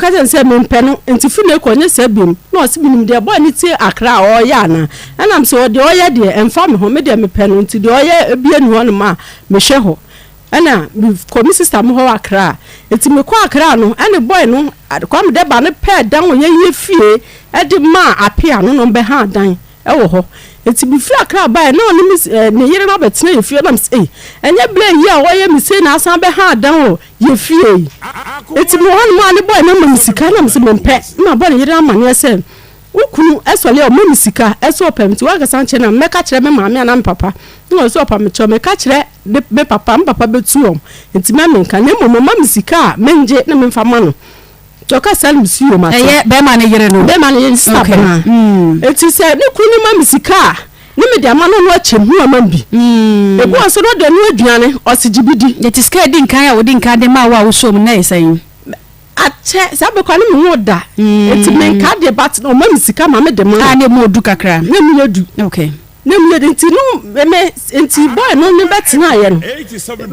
meka kyerɛ no sɛ mempɛ no nti firi no kɔ nyɛ saa biom. Na ɔse menim deɛ boy no te Accra a ɔyɛ anaa? Ɛna mese ɔ deɛ ɔyɛ deɛ ɛmfa me ho, me deɛ mepɛ no nti deɛ ɔyɛ bia nni hɔ nom a mehwɛ hɔ. Ɛna mekɔ me sister mo hɔ wɔ Accra. Nti mekɔ Accra no ɛne boy no Kwame Dɛba no pɛɛ dan wɔ yɛn fie de maa Apea no na ɔmbɛhaa dan wɔ hɔ. Nti mefiri Accra baeɛ na ɔne me ne yere no abɛtena yɛn fie na mese ei ɛnyɛ berɛ yi a ɔyɛ me sei na asan bɛhaa dan wɔ yɛn fie yi. Nti mewɔ hɔ nom a ne boy no ama me sika na mese mempɛ. Na mabɔ ne yere no amaneɛ sɛ wo kunu sɔre a ɔma me sika sɛ ɔpɛ me nti woankasa nkyerɛ no a mɛka kyerɛ me maame anaa me papa. Na ɔse ɔpa me kyɛw meka kyerɛ me papa me papa bɛtu wɔn nti mɛmenka na mmom ɔma me sika a mengye na memfa ma no. Nti ɔka saa no mesi yom ate. Ɛyɛ bɛrima no yere no? Bɛrima no yere sista Okay. Abena. Nti sɛ ne kunu no ma me sika a ne mede ama no no akyɛ mu ama me bi. Ebi wɔ nso na ɔde ɛno aduane ɔse gye bi di. Nti sika a edi nkan a odi nkan de maa wo a wosɔɔ mu no na ɛyɛ sɛn? Akyɛ saa bere koraa ne me nwoo da. Nti menka deɛ but na ɔma me sika ma mede ma no. Ah na emu odu kakra. Na emu yɛ du. Okay. Na mu yɛ den nti no me nti boy no ne bɛtenaeɛ no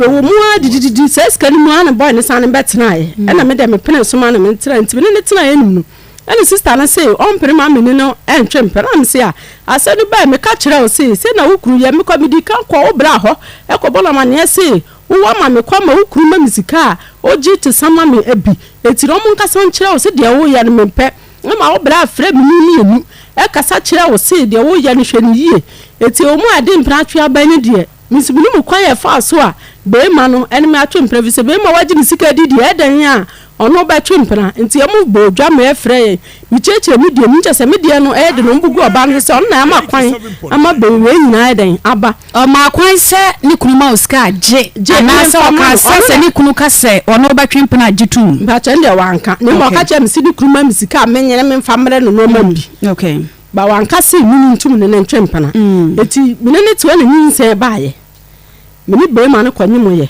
ɛwɔ mu ara didididi saa sika no mu ara na boy no san ne bɛtenaeɛ ɛna me deɛ mepene so ma no mentena nti me ne ne tenaeɛ nim no ɛna sister no se ɔmpene ma me ne no ɛntwe mpɛ na me se a asɛm no bae meka kyerɛ wo se sɛ na wo kunu yɛ mekɔ medi kan kɔ wo bra hɔ ɛkɔbɔ no amaneɛ se wowɔ ma me kɔ ma wo kunu ma me sika a ogye te sa ma me abi enti na ɔmo nkasa nkyerɛ wo se deɛ woyɛ no mempɛ Woma wo bra frɛ me mu mmienu kasa kyerɛ wo se deɛ woreyɛ no hwɛ no yie. Enti ɛwɔ mu a ɛde mpena atwe aban no deɛ, me nso menim kwan a ɛfaa so a beema no ne me atwe mpena ɛfiri sɛ beema wagye me sika adi deɛ ɛdɛn a ɔno bɛtwe mpena. Nti wɔn bɔɔ dwa ma ɛfrɛ yɛn. Mekyerɛkyerɛ me deɛ mu kyerɛ sɛ me deɛ no ɛyɛ den na wɔn bu gu ɔbaa no so sɛ ɔno na ama kwan ama wei nyinaa ayɛ dɛn aba. Ɔmaa kwan sɛ ne kunu ma wo sika a, gye, Gye, anaasɛ memfa mma ɔkaa no. sɛ Ɔno sɛ na. ne kunu ka sɛ ɔne wo bɛtwe mpena a, gye tom? Mpakyɛ, ɛno deɛ wanka. Na mmom Okay. ɔka kyerɛɛ me sɛ ne kunu ma me sika a menyene memfa mmrɛ no na ɔma me bi. Okay. But wanka sɛ me ntum ne no ntwe mpena. Enti me ne no te hɔ na nyinsɛn baeɛ. Me ne barima no kɔnyemoeɛ.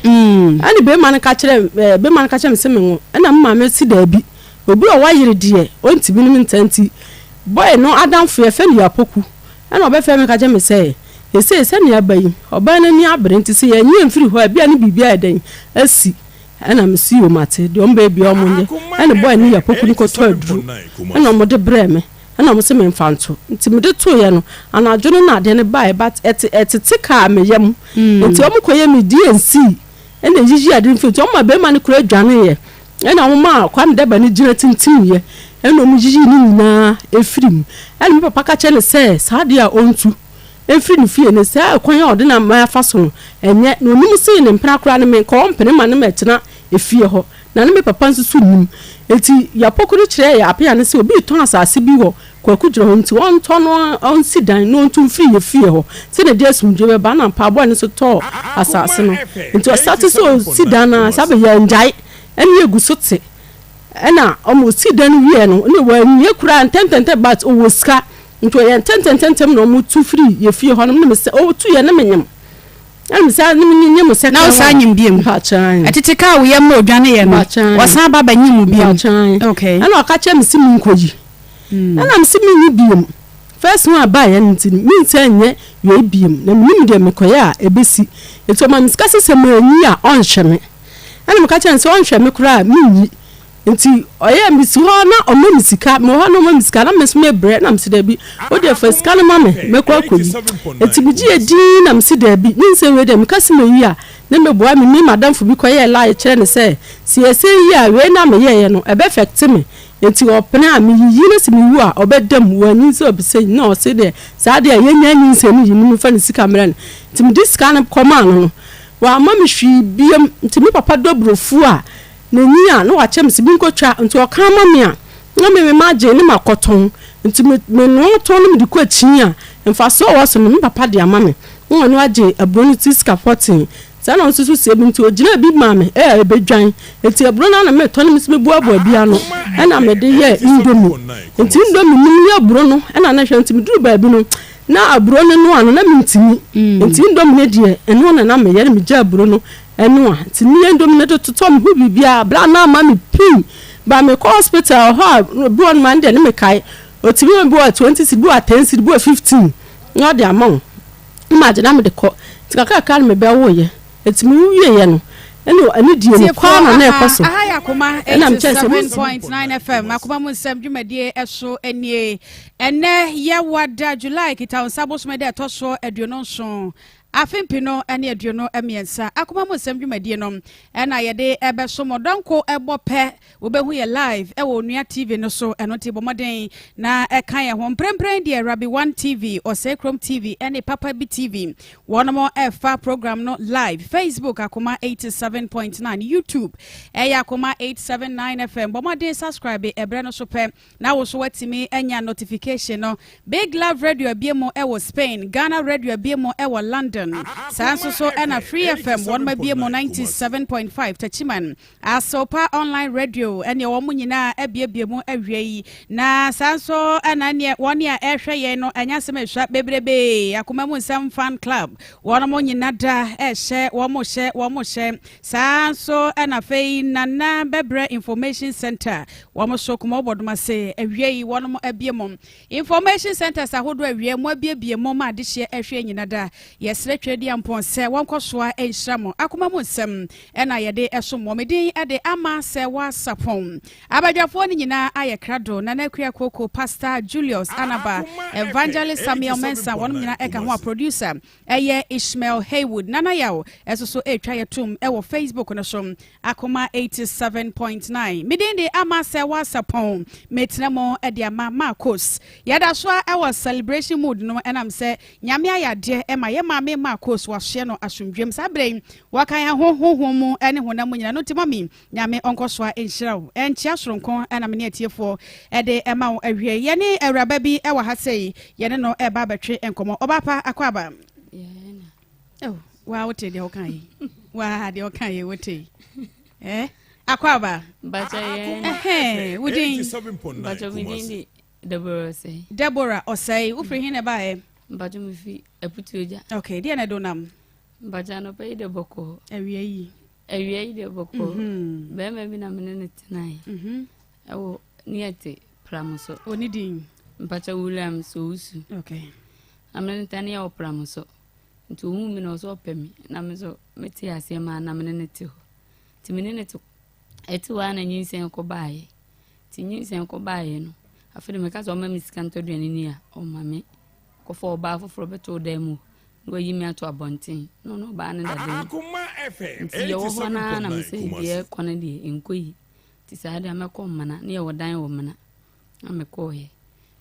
Ɛne barima no ka kyerɛɛ ɛɛ barima no ka kyerɛɛ me sɛ menwo. Ɛna me maame se daabi. Obi a ɔwɔ yere deɛ, ɔntumi ne me ntena nti boy no adamfo yɛfrɛ no Yapoku. Ɛnna ɔbɛfrɛɛ me ka kyerɛɛ me sɛ, Seesei sɛnea aba yi, ɔbaa no ani abere, enti sɛ yɛanyi amfiri hɔ a, ebia ne biribi ayɛ dɛn asi. Ɛnna mise, Yoo, mate, deɛ wɔbɛyɛ biara wɔnyɛ. Ɛnna bɔe no yɛ poku no kɔtɔɔ aduro, ɛnna wɔde brɛɛ me, ɛnna wɔse memfa nto. Nti mede toeɛ no, anadwo no na adeɛ no baeɛ, but ɛte ɛtete kaa me yam. Nti wɔkɔyɛɛ me D&C, ɛnna ɛyiyii ade no firii, nti wɔma barima no koraa dwaneeɛ. Ɛna wɔmaa Kwame Daba no gyina tintimiiɛ, ɛna wɔyiyii ne nyinaa firii mu. Ɛna me papa ka kyerɛɛ no sɛ saa adeɛ a ɔntu mfiri ne fie no, saa ɛkwan a ɔde n'aman afa so no, ɛnyɛ. Na ɔnim see ne mpena koraa no, menka ɔmpene ma no mmɛtena efie hɔ. Na ne me papa nso so nnim. Enti Yapoko no kyerɛɛ yɛn Apea no sɛ obi retɔn asase bi wɔ Kwaku gyina hɔ nti ɔntɔ no ɔnsi dan na ɔntu mfiri yɛ fie hɔ sɛdeɛ ɛde asomdwoeɛ bɛba na mpaabɔ a ɛno nso tɔɔ asase no nti ɔsate sɛ ɔsi dan no a saa bɛ yɛngyae ɛne yɛgu so te ɛna ɔmo ɔsi dan no wieɛ no ne wɔanwie koraa ntɛntɛntɛm but ɔwɔ sika nti ɔyɛ ntɛntɛntɛntɛm na ɔmo tu firi yɛ fie hɔ nom ne me sɛ ɔtu yɛ ne menyem ɛna me sɛ ne menyem sɛ Na wosan nyem biom? Mpakyɛw. Ɛtete kaa wo yam ma odwaneeɛ no Mpakyɛw. ɔsan ba bɛnyem wo biom? Mpakyɛw. Okay. Ɛna ɔka kyerɛ me sɛ menkɔyi Ɛna mese menyi biom. First one a ɛbaeɛ no nti no mensan nyɛ wei biom na menim deɛ mekɔyɛ a ɛbɛsi. Nti ɔma me sika sɛ sɛ manyi a ɔnhwɛ me. Ɛna meka kyerɛɛ no sɛ ɔnhwɛ me koraa a menyi. Nti ɔyɛɛ mesi hɔ na ɔma me sika, mewɔ hɔ na ɔma me sika na me nso mebrɛ na mese daabi wodeɛ fa sika no ma me mɛkɔ akɔyi. Nti megyeeɛ dinn na mese daabi nyinsɛn wei deɛ meka sɛ mɛyi a ne meboa me me madamfo bi kɔyɛɛ lie kyerɛ no sɛ sɛ yɛsɛ yi a wei na meyɛeɛ no ɛbɛ affect me. Enti ɔpene a meyiyi no se mewu a ɔbɛda mu, wanyinsɛn ɔbisa yi na ɔse deɛ saa deɛ yɛnnya nyinsɛn no yi no memfa ne sika mmerɛ no. Nti mede sika no kɔmaa no no wamma me hwee biam. Nti me papa dɔ aburofuo a n'ani a na wakyɛ me se menkɔtwa nti ɔka ma me a na me me magye ne makɔtɔn. Nti me menoa tɔn no mede kɔ akyi a mfasoɔ a ɛwɔ so no me papa de ama me na ɔno agye aburo no ti sika pɔtee. Saa na ɔnso so sie bi nti ogyinaa bi maa me ɛ ɛbɛdwan nti aburo no ara na metɔ no me nso meboaboa bi ano ɛna mede yɛɛ indomie nti indomie no mu ne aburo no ɛna na hwɛ nti meduru baabi no na aburo no noa no na mentumi nti indomie no deɛ ɛno na na meyɛ na megya aburo no ɛnoa nti meyɛ indomie no de totɔ me ho biribiara bra na ama me pii ba mekɔ hospital hɔ a bi wɔ no ma no deɛ ne mekae ɔtumi ma bi wɔ 20 cedi bi wɔ 10 cedi bi wɔ 15 na ɔde ama wo. Na magye na mede kɔ. Nti kakrakra na mebɛwoeɛ. Nti mewo wieeɛ no, Ɛne anidie mu kɔ ara na na ɛkɔ so. Aha yɛ Akoma Ɛna mekyerɛ sɛ 87.9 FM, Akoma mu nsɛm dwumadie ɛso nie. Ɛnɛ yɛwada July Kitawonsa bosome da ɛtɔ so 27, afe mpeno ne 23. Akoma mu nsɛm dwumadie no ɛna yɛde ɛbɛso mo. Dɔnko ɛbɔ pɛ, wobɛhu yɛ live ɛwɔ Onua TV no so, ɛno nti bɔ mmɔden na ɛka yɛn ho. Mprempren deɛ Rabi One TV, Ɔsɛe Kurom TV ɛne Papa Bi TV wɔnom ɛfa program no live. Facebook Akoma 87.9, YouTube ɛyɛ Akoma 879 FM. Bɔ mmɔden subscribe ɛberɛ no so pɛ na wo so watumi anya notification no. Big Love Radio abie mu ɛwɔ Spain, Ghana Radio abie mu ɛwɔ London, saa nso so ɛna Free FM wɔnom abie mu 97.5 Tachiman, Asopa Online Radio ɛne wɔn nyinaa abiebie mu awie yi. Na saa nso ɛna neɛ wɔn a ɛrehwɛ yɛn no ɛnyɛ asɛm ɛhwɛ bebrebee. Akoma mu nsɛm fan club wɔn mo nyina da ɛhyɛ wɔn mo hyɛ wɔn mo hyɛ. Saa nso ɛna afei Nana Bɛbrɛ Information Center wɔn so kuma wɔbɔ ase awie yi, wɔn mo abie mu information centers ahodoɔ awie mu abiebie mu ma adehyeɛ ɛhwɛ nyina da. Yɛsrɛ Twɛ di ampɔn sɛ wɔnkɔ soa nhyira mo. Akoma mu nsɛm ɛna yɛde ɛsom wɔ medin ɛde ama sɛ wɔasapɔn abadwafoɔ no nyinaa ayɛ krado. Nana Akua Koko, Pastor Julius Anaba, Evangelist Samuel Mensa, wɔnom nyinaa ɛka ho a producer ɛyɛ Ishmael Haywood. Nana Yaw ɛso so ɛtwa yɛ tom ɛwɔ Facebook no so, Akoma 87.9. Medin de ama sɛ wɔasapɔn metena mu ɛde ama Marcos. Yɛda so a ɛwɔ celebration mood no, ɛnam sɛ Nyame ayɛ adeɛ ɛma yɛ maame Marcos wasoɛ no asomdwem. Saa berɛ yi wɔka yɛn ho honhom mu ne honam mu nyina no nti mami Nyame ɔnkɔ so a ɛnhyira wo. Ɛnkyea soronko ɛna me ne atiefoɔ ɛde ɛma wo awie. Yɛne awuraba bi ɛwɔ ha sɛi, yɛne no ɛba abɛtwe nkɔmmɔ. Ɔbaa pa, akɔ aba. Oh, waa wote deɛ woka yi, waa deɛ woka yi wote yi eh akɔ aba. Ɛhɛn, wodin? Mpakyɛ, me din de Deborah Osei. Deborah Osei, wofiri he na ɛbaeɛ? Mpakyɛ, mefi Aputuogya. Okay, deɛ na ɛdo nam? Mpakyɛ, anɔpa yi de bɔkɔɔ. Awia yi? Awia yi de bɔkɔɔ. Bɛrima bi na mene ne tenae. Ɛwɔ ne yɛte pram so. Ɔne din? Mpakyɛ, William Sowusu. Na mene ne tena ne yɛwɔ pram so. Nti ohun mi na ɔsɛ ɔpɛ mi, na me nso mete aseɛ maa na mene ne te hɔ. Nti mene ne te ɛte hɔ a na nyinsɛn kɔ baeɛ. Nti nyinsɛn kɔ baeɛ no, afei de meka sɛ ɔma me sika ntɔ aduane ni a, ɔma me kɔfa ɔbaa foforɔ bɛto dan mu na wayi me ato abɔnten na ɔno ɔbaa no da dan mu. Nti yɛwɔ hɔ naa na mesɛ deɛ ɛkɔ no deɛ nkɔ yi. Nti saa deɛ mɛkɔ Mmana ne yɛwɔ dan wɔ Mmana na mekɔɔyɛ.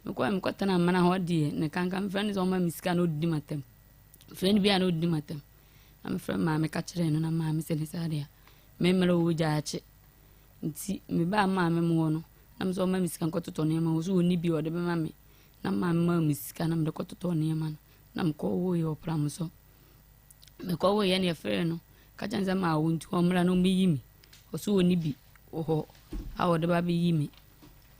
Mekɔɔyɛ mekɔtena Mmana hɔ deɛ ne kanka mefrɛ no sɛ ɔma me sika na ɔdidi m'atam. Mefrɛ no bi a na ɔdidi m'atam. Na mefrɛ maame ka kyerɛɛ no na maame sɛ ne saa deɛ memmrɛ wɔ gyaakye. Nti mebaa maame mu hɔ no na mesɛ ɔma me sika nkɔtotɔ nneɛma, wɔ so ɔnni bi ɔde bɛma me, na maame maa me sika na mede kɔtotɔ nneɛma no na mekɔwoeɛ wɔ pram so. Mekɔwoeɛ ne yɛfrɛ no ka kyerɛ no sɛ maa wo nti ɔmmra na ɔmmɛyi me. Ɔso ɔnni bi wɔ hɔ a ɔde ba bɛyi me.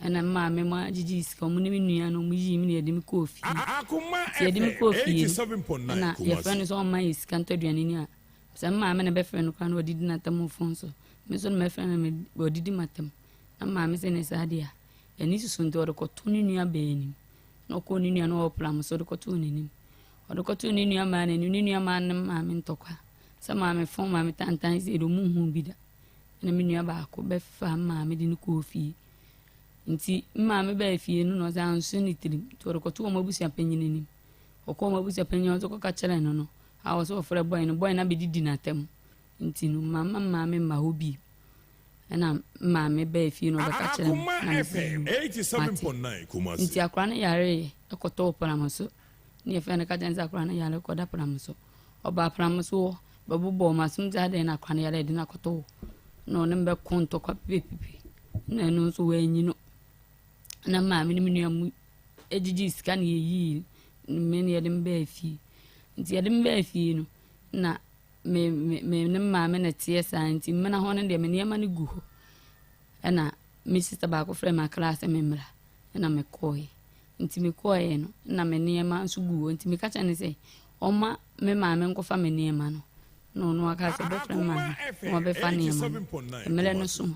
Ɛna maame mu agyegye sika, ɔmo ne me nua no ɔmo yii me na yɛde me kɔɔ fie. Nti yɛde me kɔɔ fie no ɛna yɛfrɛ no sɛ ɔmma yɛ sika ntɔ aduane ni a, sɛ maame na bɛfrɛ no koraa na ɔdidi n'atam wɔ fon so, me nso na mɛfrɛ no na ɔdidi m'atam. Na maame sɛ ne saa deɛ a ɛni soso, nti ɔde kɔto ne nua bɛɛ anim na ɔkɔɔ ne nua no ɔwɔ so ɔde kɔtoo n'anim, ɔde kɔtoo ne nua maa n'anim, ne nua maa ne maame ntɔkwa sɛ maame fon maame tantan sɛ ɛde ɔmo hu bi da. Ɛna me nua baako bɛfa maame de no kɔɔ fie. Nti maame bɛɛ fie no na ɔsɛ anso ne tirim, nti ɔde kɔto wɔn abusua panyin anim. Ɔkɔ wɔn abusua panyin ɔsɛ kɔka kyerɛ no no a ɔsɛ ɔfrɛ bɔyɛ no, bɔyɛ no abɛdidi n'atam. Nti no mama maame mma hɔ bi. Ɛna maame bɛɛ fie no ɔbɛka kyerɛ no na mesɛ mate. Nti akora no yareeɛ ɛkɔtɔɔ pram so ne yɛfrɛ no ka kyerɛ no sɛ akora no yare kɔda pram so. Ɔbaa pram so hɔ bɛbobɔ ɔmo asom sɛ adɛn na akora no yare de no akɔtɔ hɔ na ɔne mbɛko ntɔkwa pipipipi na ɛno nso wɔanyi no. Na maame ne me nua mu gyegye sika na yɛyii me ne yɛde me bɛɛ fie. Nti yɛde me bɛɛ fie no na me me me ne maame na teɛ saa. Nti mmena hɔ no deɛ me nneɛma no gu hɔ, ɛna me sista baako frɛ me akra sɛ me mmra, ɛna mekɔɔɛ. Nti mekɔɔɛ no na me nneɛma nso gu hɔ, nti meka kyerɛ no sɛ ɔma me maame nkɔfa me nneɛma no, na ɔno aka sɛ ɔbɛfrɛ me maame na wabɛfa nneɛma no mmerɛ no so.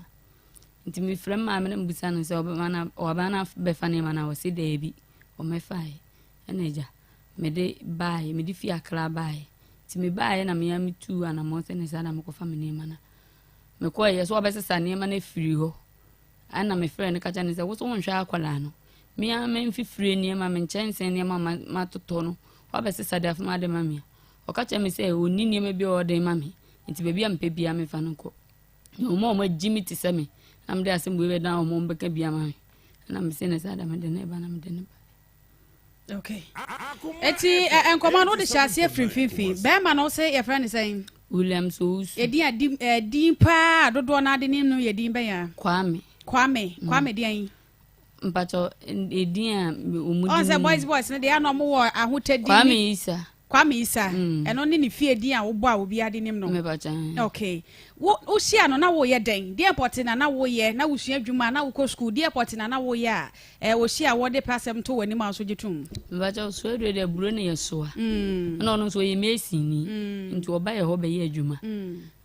Nti mefrɛ me maame na mebisa no sɛ ɔbɛma na ɔbɛma na bɛfa nneɛma no a, ɔse daabi, ɔmmɛfaeɛ. Ɛna agya mede baeɛ, mede fi Akra baeɛ. Nti mebaeɛ na mea metuu anammɔn sɛ ne saa na mekɔfa me nneɛma no. Mekɔeɛ sɛ ɔbɛsesa nneɛma no afiri hɔ. Ɛna mefrɛɛ no ka kyerɛɛ no sɛ, wo so wonhwɛ akwadaa no. Me ara me mfifire nneɛma, me nkyɛnsee nneɛma ma matotɔ no, woabɛsesa de afoma de ma me a. Ɔka kyerɛɛ me sɛ ɔnni nneɛma bi a ɔde ma me, nti baabi a mepɛ biara memfa no nkɔ. Na wɔn a wɔagye me te sɛ me, na mede asɛm wei bɛdan wɔn, wɔbɛka bi ama me. Ɛna mese no saa da mede no ba na mede no ba. Okay. Eti nkɔmɔ no wode hyɛ aseɛ firi mfimfini. Bɛrima no sɛ yɛfrɛ no sɛn? Williams Owusu. Edin a di din paa dodoɔ no ade ne no yɛ din bɛn a? Kwame. Kwame. Mm. Kwame deɛn? Mpatsɔ edin a ɔmo di. Ɔn sɛ boys boys no deɛ ano ɔmo wɔ ahotadi. Kwame Isa. Kwame Isa. Mm. Ɛno ne ne fie din a wobɔ a obiara de nim no. Mepatsɔ. Okay. Wo wohyia no na woyɛ dɛn? Deɛ pɔte na na woyɛ na wosua adwuma na wokɔ sukuu deɛ pɔte na na woyɛ a Ɛɛ wɔhyia a wɔde pɛ asɛm to w'anim a nso gye tom. Mpakyɛw soa duro deɛ aburo na yɛsoa. Ɛna ɔno nso ɔyɛ mason ni. Nti ɔba yɛ hɔ bɛyɛ adwuma.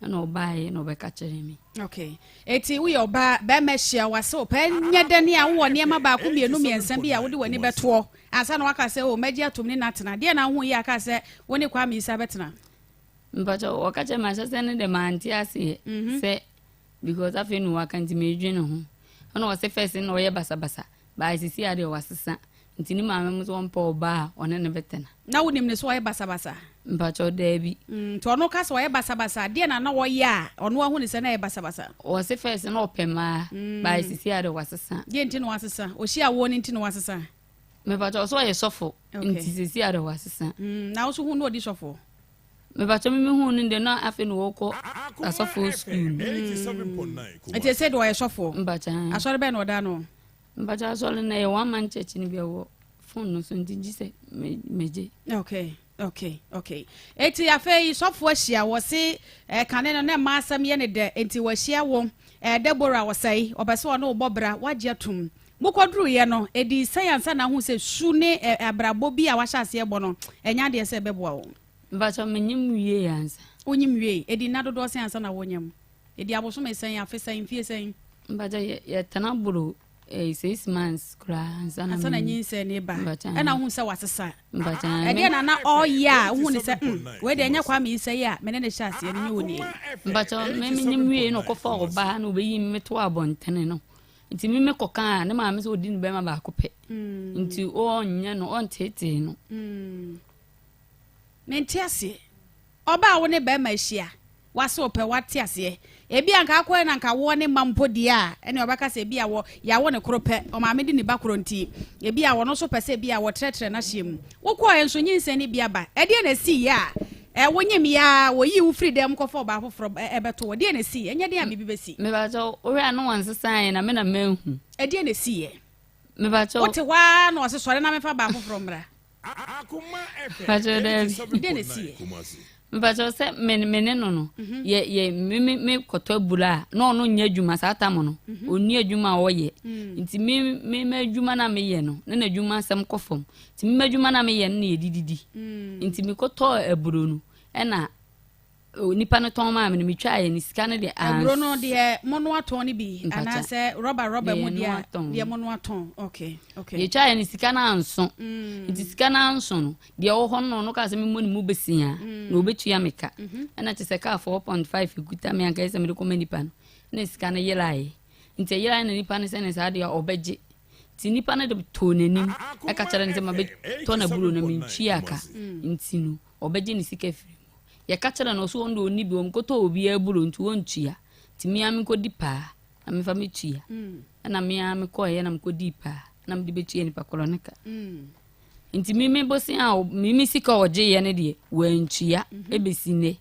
Ɛna ɔbaeɛ na ɔbɛka kyerɛ me. Okay. Eti woyɛ ɔbaa bɛrima hyia wase ɔpɛ nyɛ dɛ ne a wowɔ nneɛma baako mmienu mmiɛnsa bi a wode w'ani bɛtoɔ ansa na waka sɛ o mɛgye atom ne no atena. Deɛ na wohu yɛ aka sɛ wo ne Kwame Isa bɛtena? Mpakyɛw ɔka kyerɛ me ahyɛsɛ no deɛ mante aseɛ sɛ Because afei na waka nti medwene ho. Ɛna ɔse first na ɔyɛ basabasa but sisi a deɛ wasesa nti ne maame mo sɛ ɔmpɛ ɔbaa a ɔne no bɛtena. Na wonim ne sɛ ɔyɛ basabasa? Mpakyɛw daabi. Mm, nti ɔno ka sɛ ɔyɛ basabasa deɛ na na ɔyɛ a ɔno ahu ne sɛ na ɛyɛ basabasa? Ɔse first na ɔpɛ mmaa mm. but sisi a deɛ wasesa. Deɛ nti na wasesa? Ɔhyia woɔ no nti na wasesa? Mepakyɛw ɔsɛ ɔyɛ sɔfo nti sisi a deɛ wasesa. Mm, na wo so hu na ɔdi sɔfo? Mepakyɛ me mehuu no deɛ na afei na wɔkɔ asɔfoɔ sukuu no. Nti ɛsɛ deɛ ɔyɛ sɔfoɔ. Mpakyɛ. Asɔre bɛn na ɔda no? Mpakyɛ asɔre no ɛyɛ one man church no bi ɛwɔ phone no so nti gye sɛ megye. Okay okay okay. Eti afei sɔfoɔ ahyia wɔ se eh, kane no na mma asɛm yɛ ne dɛ nti wɔahyia wo eh, Deborah ɔsɛe ɔpɛ sɛ ɔne wo bɔ bra wagye atum. Mokɔduruiɛ no ɛdii sɛn ansa na ahu sɛ su ne eh, abrabɔ bi a wahyɛ aseɛ bɔ no ɛnyɛ adeɛ sɛ ɛbɛboa wo? Mpakyɛw menyim wiei ansa. Wonyim wiei? Edi nna dodoɔ sɛn ansa na wonyam? Edi abosome sɛn, afe sɛn, mfie sɛn? Mpakyɛw yɛ yɛtena boro eh, six months koraa ansa na Ansa na nyinsɛn no reba. Mpakyɛw. Ɛna wohu sɛ wasesa. Mpakyɛw. Ɛdeɛ na na ɔreyɛ a wohu ne sɛ mm, wei deɛ ɛnyɛ Kwame Issa yi a me ne no hyɛ aseɛ no nyɛ onie. Mpakyɛw me menyim wiei na ɔkɔfa ɔbaa na ɔbɛyi me too abɔntene no. Nti me mekɔ kaa ne maame sɛ ɔdi ne bɛrima baako pɛ. Nti ɔnyɛ no ɔnteetee no. Mente aseɛ. Ɔbaa a wo ne barima ahyia, wase wo pɛ, wate aseɛ. Ebia anka akɔyɛ no anka woɔ ne mma mpo deɛ a, ɛnneɛ ɔbɛka sɛ ebia wɔ, yɛawo no koro pɛ, ɔmaame de ne ba koro nti, ebia ɔno nso pɛ sɛ ebia wɔtrɛtrɛ n'ahyeɛ mu. Wokɔeɛ nso nyinsɛn no bi aba. Ɛdeɛn na ɛsiiɛ a ɛ, wonyem yɛ ara, wɔyii wo firii dan mu kɔfaa ɔbaa foforɔ ɛ, ɛbɛto wo? Ɛdeɛn na ɛsiiɛ? Ɛnyɛ den a biribi bɛsi. Mepakyɛw, wohwɛ a na wɔnsesaeɛ na me na manhu. Ɛdeɛn na ɛsiiɛ? Mepakyɛw. Wote hɔ ara na ɔse sɔre na memfa baa foforɔ mmra. Mpakyɛw daabi. Dɛn na ɛsi yɛ? Mpakyɛw sɛ me me ne no no mhm. yɛ yɛ me me me kɔtɔ abura a na ɔno nyɛ adwuma saa tam no mhm. ɔnni adwuma a ɔyɛ mm. nti me me m'adwuma na meyɛ no ne n'adwuma asɛm kɔ fam nti me m'adwuma na meyɛ no na yɛdididi mm. nti mekɔtɔɔ aburo no ɛna Nipa no tɔn maa me no metwaa yɛ ne sika no deɛ ans. Aburo no deɛ monoa tɔn no bi anaasɛ rɔba rɔba mu deɛ deɛ monoa tɔn okay okay. Yɛtwaa yɛ ne sika no anso mm. nti sika no anso no deɛ ɔwɔ hɔ no ɔno kaa sɛ memmɔ ne mu besia mm. na ɔbɛtua me ka mm-hmm. ɛna kyɛ sɛ kaa 4.5 ɛkuta me anka sɛ mede kɔma nipa no na sika no yeraeɛ nti ɛyeraeɛ na nipa no sɛ ne saa deɛ ɔbɛgye nti nipa no de too n'anim ɛka kyerɛ no sɛ mabɛtɔ n'aburo na mentua ka mm. nti no ɔbɛgye ne sika firi mu Yɛka kyerɛɛ no, ɔse ɔno deɛ ɔnni bi, ɔnkɔtɔ obiara aburo nti ɔntua. Nti me ara menkɔdi paa na memfa mɛtua. Ɛna me ara mekɔeɛ na mekɔdii paa na mede bɛtua nipa korɔ no ka. Nti me me bosea a me me sika a ɔgyeeɛ no deɛ wantua ɛbɛsi nnɛ.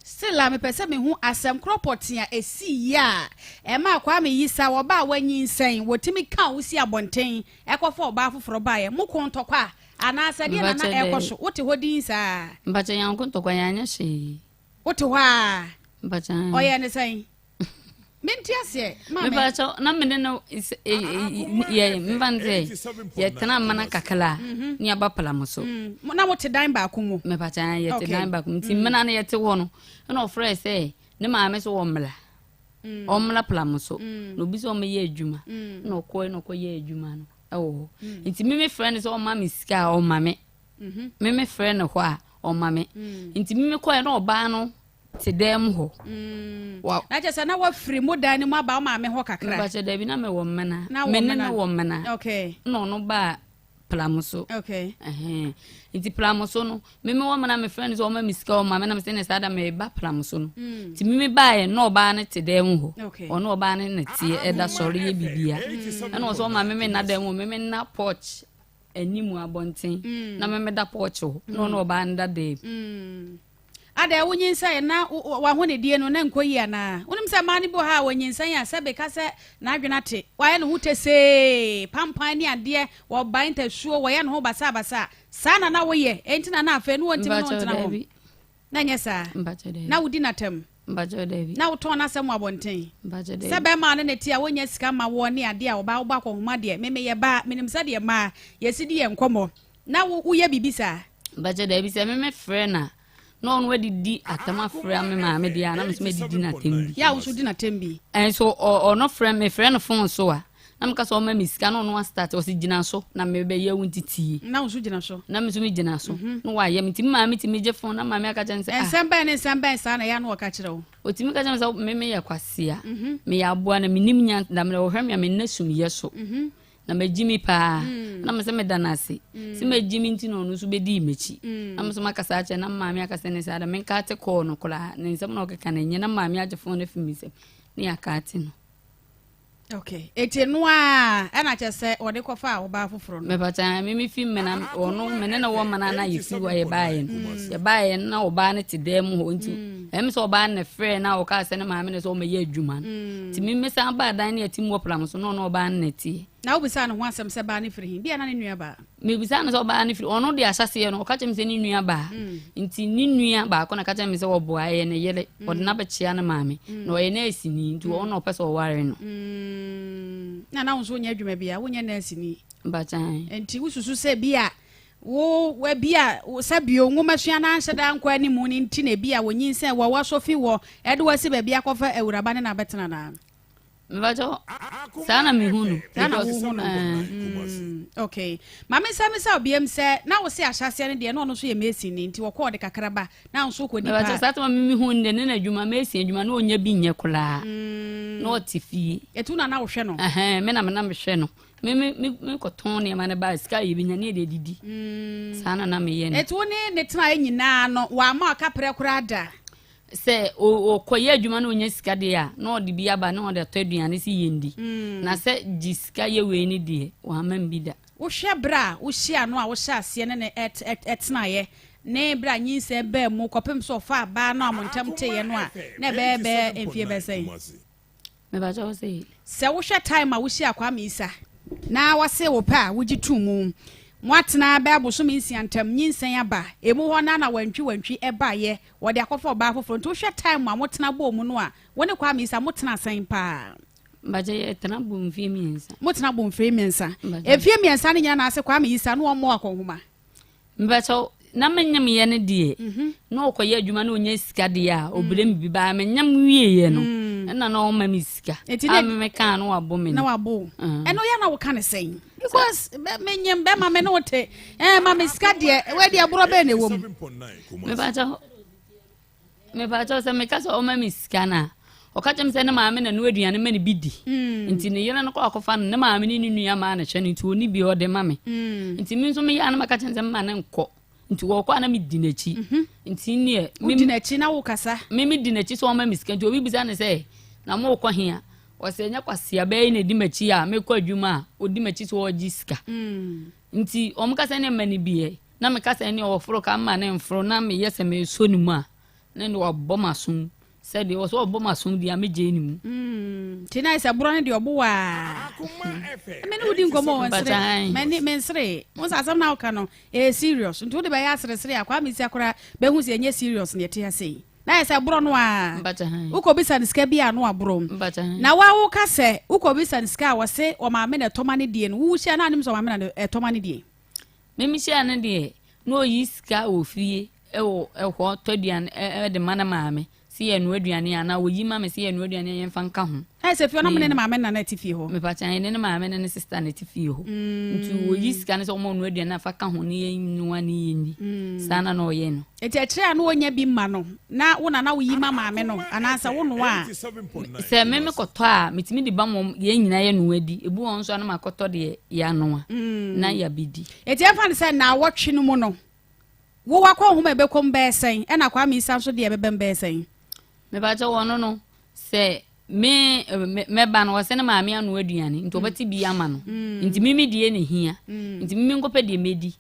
Still a mepɛ sɛ mehu asɛm korɔ pɔtee a ɛsiiɛ a ɛmaa Kwame Yisa ɔbaa a wanyinsɛn wɔtumi kaa wo si abɔnten ɛkɔfa ɔbaa foforɔ baeɛ. Moko ntɔkwa Anaasɛ deɛ na na ɛrekɔ so? Wote hɔ dinn saa? Mpakyɛ yɛn ko ntɔkwa yɛn anyɛ hwee. Wote hɔ aa? Mpakyɛ. Ɔyɛ ne sɛn? Mente aseɛ maame. Mepakyɛ na mene no yɛ mfa no sɛ yɛtena amana kakra mhm. ne aba pala so. Mm. Na mote dan baako mu? Mepakyɛ yɛte dan baako mu nti mm. mmena no yɛte hɔ no ɛna ɔfrɛ sɛ ne maame so wɔ mmla. Mm. Ɔmmla pala so na obi sɛ ɔmmɛyɛ adwuma na ɔkɔɛ na ɔkɔyɛ adwuma no. wɔ hɔ mm. nti me mefrɛ no sɛ ɔma me sika a ɔma me mhm. me mefrɛ no hɔ a ɔma me mm. nti me mekɔɛ na ɔbaa no te dan mu hɔ. Mm. Wa na kyerɛ sɛ na wafiri mo dan no mu aba wo maame hɔ kakra. Mepakyɛ dabi na mewɔ mmena. Na wɔ mmena. Me ne wɔ mmena. Okay. Na ɔno baa pramo so. Okay. Ɛhɛn. Nti pramo so no, me me wɔ mmena me frɛ no sɛ ɔma me sika ɔma me na me sɛ ne saa da meba pramo so no. Mm. Nti me me baeɛ na ɔbaa no te dan mu hɔ. Okay. Ɔno ɔbaa no na teɛ ɛda sɔre yɛ bibia. Ɛna ɔsɛ ɔma me me nna dan mu me me nna porch anim abɔnten mm. na me me da porch hɔ na ɔno ɔbaa no da dan mu. Mm. Adɛn, wonyinsɛn na w'ahonidie no na nkɔ yie anaa? Wonim sɛ mmaa no bi wɔ ha a wɔnyinsɛn a sɛbe ka sɛ n'adwene ate, wayɛ ne ho tesee, pampan ne adeɛ, wɔbae ntasuo, wɔyɛ ne ho basabasa. Saa na na woyɛ, enti na na afei ne wɔntumi ne wo ntena hɔ? Na ɛnyɛ saa? Na wodi n'atam? Na wotɔn n'asɛm wɔ abɔnten? Sɛ bɛrima a ne ne te a wonnya sika mma woɔ ne adeɛ a ɔbaa wobɔ akɔnhoma deɛ, me meyɛ baa, menim sɛdeɛ mmaa yɛsi di yɛn nkɔmmɔ. Na wo woyɛ biribi saa? Mpakyɛ daabi sɛ me me frɛ no a na ɔno adidi atam afrɛ me maame deɛ a na me nso madidi n'atam bi. Yɛ a wo nso di n'atam bi. Ɛnso ɔno frɛ me frɛ no fon so a na meka sɛ ɔma me sika na ɔno astart ɔsi gyina so na mebɛyɛ wo ntitie. Na wo nso gyina so. Na me nso me gyina so mhm. na wayɛ me nti me maame tumi gye fon na maame aka kyerɛ no sɛ ah. Nsɛm bɛn ne nsɛm bɛn saa na ɛyɛ a na ɔka kyerɛ wo? Ɔtumi ka kyerɛ me sɛ me meyɛ kwasea mhm. meyɛ aboa na menim nyansa na wɔhwɛ me a menna sumyɛ so. Mhm. Na magye mi paa. Na me sɛ meda no ase. Sɛ magye mi nti na ɔno nso bɛdii m'akyi. Na me nso makasa akyerɛ na maame aka sɛ ne saa da menka ate kɔɔ no koraa. Ne nsɛm na ɔkeka no ɛnyɛ na maame agye fon no afi me nsam ne yɛaka ate no. Okay. Eti no a ɛna kyɛ sɛ wɔde kɔfa ɔbaa foforɔ no. Mepata me me fi mmena ɔno me ne no wɔ mmena na yɛfi hɔ yɛbaeɛ no. Yɛbaeɛ no na ɔbaa no te dan mu hɔ nti ɛm sɛ ɔbaa no na frɛ na ɔkaa sɛ ne maame no sɛ ɔmɛyɛ adwuma no. Nti me mesan baa dan ne ati mu wɔ pram so na ɔno ɔbaa no na ɛteɛ. Na wobisaa ne ho asɛm sɛ baa no firi he? Bia na ne nua baa. Mebisaa no sɛ ɔbaa no firi, ɔno de ahyɛseɛ no ɔka kyerɛ me sɛ ne nua baa. Mm. Nti ne nua baako na ka kyerɛ me sɛ ɔboa ɛyɛ ne yere, mm. ɔde no abɛkyea ne maame. Mm. Na ɔyɛ nɛɛseni nti ɔno na ɔpɛ sɛ ɔware no. Mm. Na na wo nso wonyɛ adwuma bia, wonyɛ nɛɛseni. Mpakyan. Nti wosusu sɛ bi a Wo, ebia, sɛ bio, nwomasua no anhyɛ da ankɔ anim no nti na ebia wonyinsɛn wɔ, wɔasɔ fi wɔ, ɛde wo asi baabi akɔfa awuraba ne no abɛtena anaa? Mebakyɛ, saa na mehu no. Saa na wohu no. Mm, okay. Ma me nsa misa obiam sɛ, na wo se ahyɛaseɛ no deɛ na ɔno nso yɛ mason ni, nti wɔkɔ ɔde kakra ba, na nso wokɔdi paa. Mebakyɛ, saa tama me mehu no deɛ, ne n'adwuma, mason adwuma, na ɔnya bi nyɛ koraa. Mm. Na ɔte fie. Ɛtu na na wohwɛ no? Ɛhɛn, me na me na mehwɛ no. Me me me me kɔtɔn nneɛma no baa sika a yɛbɛnya ne yɛde adidi. Mm. Saa na na meyɛ no. Eti wo ne ne tenaeɛ nyinaa no wamma ɔkaprɛ koraa da? Sɛ ɔkɔyɛ adwuma na ɔnya sika deɛ a na ɔde bi aba na ɔde atɔ aduane sɛ yɛndi. Mm. Na sɛ gye sika yɛ wei no deɛ wamma me bi da. Wohwɛ berɛ a wohyia no a wohyɛ aseɛ ne no tenaeɛ ne berɛ a nyinsɛn baa mu kɔpem sɛ ɔfaa baa no a mo ntam teeɛ no a na ɛbɛyɛ bɛyɛ mfeɛ bɛyɛ sɛn? Mepakyɛ wo se. Sɛ wohwɛ time a wohyiaa Kwame Issa na wɔsee wo pɛ a wogye too mu. Moatena bɛyɛ abosome nsia ntam, nyinsɛn aba, emu hɔ no ara na wantwi wantwi baeɛ, wɔde akɔfa ɔbaa foforɔ. Nti wohwɛ time a motena bɔɔ mu no a, wo ne Kwame Issa motenaa sɛn paa? Mepakyɛ yɛtena bɔɔ mfeɛ mmiɛnsa. Motena bɔɔ mfeɛ mmiɛnsa. Mfeɛ mmiɛnsa no nyinaa na ase Kwame Issa na ɔmmɔɔ akɔnhoma? Mepakyɛw, na menyem yɛ no deɛ, mhm. na ɔkɔyɛ adwuma na ɔnya sika deɛ a, ɔbrɛ me bi baa menyem wieɛ no, mm. ɛna na ɔma me sika. A me kaa na wabɔ me no. Na wabɔ. Ɛno yɛ na woka ne sɛn? Because menyem bɛma me ne wo te, ɛɛ ma me sika deɛ, wei deɛ borɔ bɛn na ɛwɔ mu. Mepakyɛw, Mepakyɛw, sɛ meka sɛ ɔma me sika no a, ɔka kyerɛ me sɛ ne maame na noa aduane ma no bi di. Mm. Nti ne yere no kɔ akɔfa no, ne maame ne ne nua maa no hwɛ no, nti ɔni bi ɔde ma me. Mm. Nti me nso meyɛ a na maka kyerɛ no sɛ mma no nkɔ. Nti wɔkɔ a na medi n'akyi. Mhm. Nti neɛ. Wodi n'akyi na wokasa. Me medi n'akyi sɛ ɔma me sika. Nti obi bisa ne sɛ, na mokɔ he a? Ɔsɛ ɛnyɛ kwasea bɛyɛ na ɛdi m'akyi a mekɔ adwuma a ɔdi m'akyi sɛ ɔregye sika. Mm. Nti wɔn ka sɛ ne mma no bi ɛ. Na meka sɛ ɛne ɔforo ka mma ne mforo na meyɛ sɛ mesɔ ne mu a, na ɛne wabɔ m'asom sɛ deɛ ɔsɛ ɔbɔ m'asom deɛ a megyae ne mu. Mm, nti na sɛ borɔ no deɛ ɔbo waa. Me ne wodi nkɔmmɔ wɔ nsere. M'ani mensere. Wo sɛ asɛm na woka no ɛyɛ serious. Nti wode bɛyɛ aseresere a Kwame Sia koraa bɛhu sɛ ɛnyɛ serious na ɛte ase yi. Na yɛ sɛ borɔ no a. Wokɔbisa no sika bi a no aborɔ. Na wa woka sɛ wokɔbisa no sika a wɔse ɔmaame na ɛtɔma no die no, wohyia no anim sɛ ɔmaame na ɛtɔma no die. Me mehyia no deɛ na ɔyi sika wɔ fie wɔ ɛhɔ tɔ aduane de ma ne maame sɛ sɛ yɛnoa aduane a, anaa wɔyi ma me sɛ yɛnoa aduane a yɛmfa nka ho. Ayɛ sɛ fie hɔ na mo ne ne maame na na ɛte fie hɔ. Mepakyɛ yɛne ne maame ne ne sista na ɛte fie hɔ. Nti wɔyi sika no sɛ wɔma ɔnoa aduane a fa ka ho ne yɛnoa ne yɛnni. Saa na na ɔyɛ no. Nti akyire a na ɔnya bi ma no na wo na na woyi ma maame no anaasɛ wonoa a? Sɛ me mekɔtɔ a metumi de ba ma yɛn nyinaa yɛnoa di. Ebi wɔ hɔ nso a na makɔtɔ deɛ yɛanoa na yɛabɛdi. Nti yɛmfa no sɛ naawɔtwe no mu no Wo wakɔ nhoma a ɛbɛkɔ mu bɛyɛ sɛn ɛna Kwame Isa nso deɛ ɛbɛba mu bɛyɛ sɛn? Mepakyɛ wɔ no no sɛ me mɛba no ɔsɛ ne maame anoa aduane nti ɔbɛte bi ama no mm. nti mimi deɛ ne hia mm. nti mimi nkɔpɛ deɛ mɛdi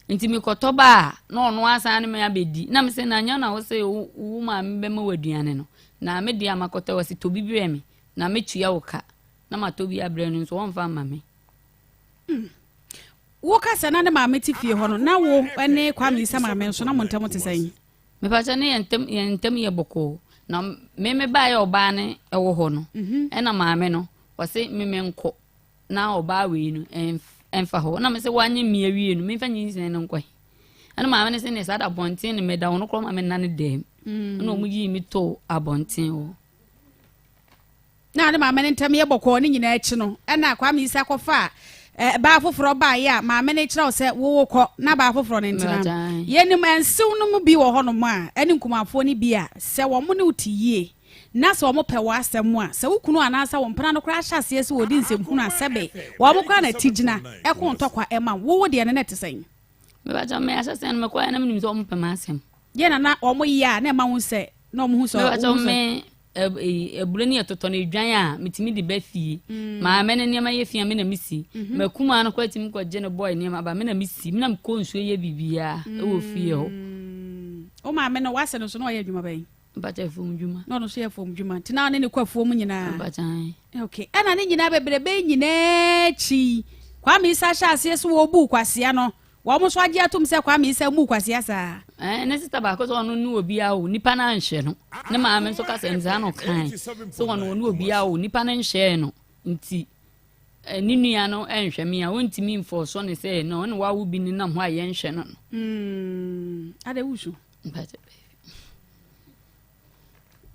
nti mekɔtɔ ba a na ɔno asan ne me abɛdi na mesɛ na nyɛ na wo sɛ wo maame bɛma wo aduane no na me deɛ amakɔtɔ wɔ se tɔ bi brɛ me na metua wo ka na matɔ bi abrɛ no nso wɔmfa mma me. Mm. Wo ka sɛ na ne maame te fie hɔ no, na wo ne Kwame Issa maame nso na mo ntam te sɛn? Mepakyɛ ne yɛn ntam yɛn ntam yɛ bɔkɔɔ. Na me me baeɛ ɔbaa no ɛwɔ hɔ no, mhm. ɛna maame no ɔse me me nkɔ na ɔbaa wei no ɛmfa hɔ. Na me sɛ wanye me awie no memfa nyinsɛn no nkɔ he. Ɛna maame no sɛ ne saa da abɔnten ne mɛda ɔno korɔ ma me nna ne dɛm. Mm. Ɛna ɔmo yii me too abɔnten hɔ. Na ne maame no ntam yɛ bɔkɔɔ ne nyinaa akyi no, ɛna Kwame Issa kɔfaa eh, baa foforɔ baeɛ a maame no kyerɛ wo sɛ wowo kɔ na baa foforɔ no ntena. Yɛnim nsew no mu bi wɔ hɔnom a, ɛne nkumafoɔ no bi a, sɛ wɔn ne wo te yie na sɛ wɔn pɛ w'asɛm a, sɛ wo kunu anaasɛ wo mpena no koraa hyɛ aseɛ sɛ wɔdi nsɛmhunu a, sɛbe wɔn koraa na ti gyina ɛko ntɔkwa ɛma wo. Wo deɛ no na ɛte sɛn? Mebakyɛ me ahyɛseɛ no mekɔɛ na menim sɛ wɔn pɛ m'asɛm. Deɛ na na wɔn yɛ a na ɛma wo sɛ na wɔn hu sɛ. Mebakyɛ me aburo ne yɛtotɔ no edwan a metumi de ba fie. Mm. Maame ne nneɛma yɛ fi a me na mesi. Mhm. Makumaa no koraa tumi kɔgye ne bɔɔl nneɛma ba me na mesi. Me na mekɔ nsuo yɛ biribiara ɛwɔ fie hɔ. Mm. Wo maame no w'ase no so na ɔyɛ adwuma bɛn? Mpakyɛ afuom dwuma. Na ɔno nso yɛ afuom dwuma. Nti na ɔne ne kɔ afuom nyinaa. Mpakyɛ. Okay. Ɛna ne nyinaa bebrebe nyinaa akyi Kwame Isa hyɛ aseɛ so wɔbu kwasea no. Wɔn nso agye atom sɛ Kwame Isa mmu kwasea saa. Ɛɛ ne sista baako sɛ ɔno ne obiara o nipa no anhwɛ no. Ne maame nso ka sɛ nsaa na ɔkae sɛ ɔno ɔne obiara o nipa no nhyɛɛ no nti ne nua no nhwɛ me a ɔntumi mfɔɔsɔ ne sɛ na ɔne wawo bi ne nam hɔ a yɛnhwɛ no no. Mm, adɛ wusu.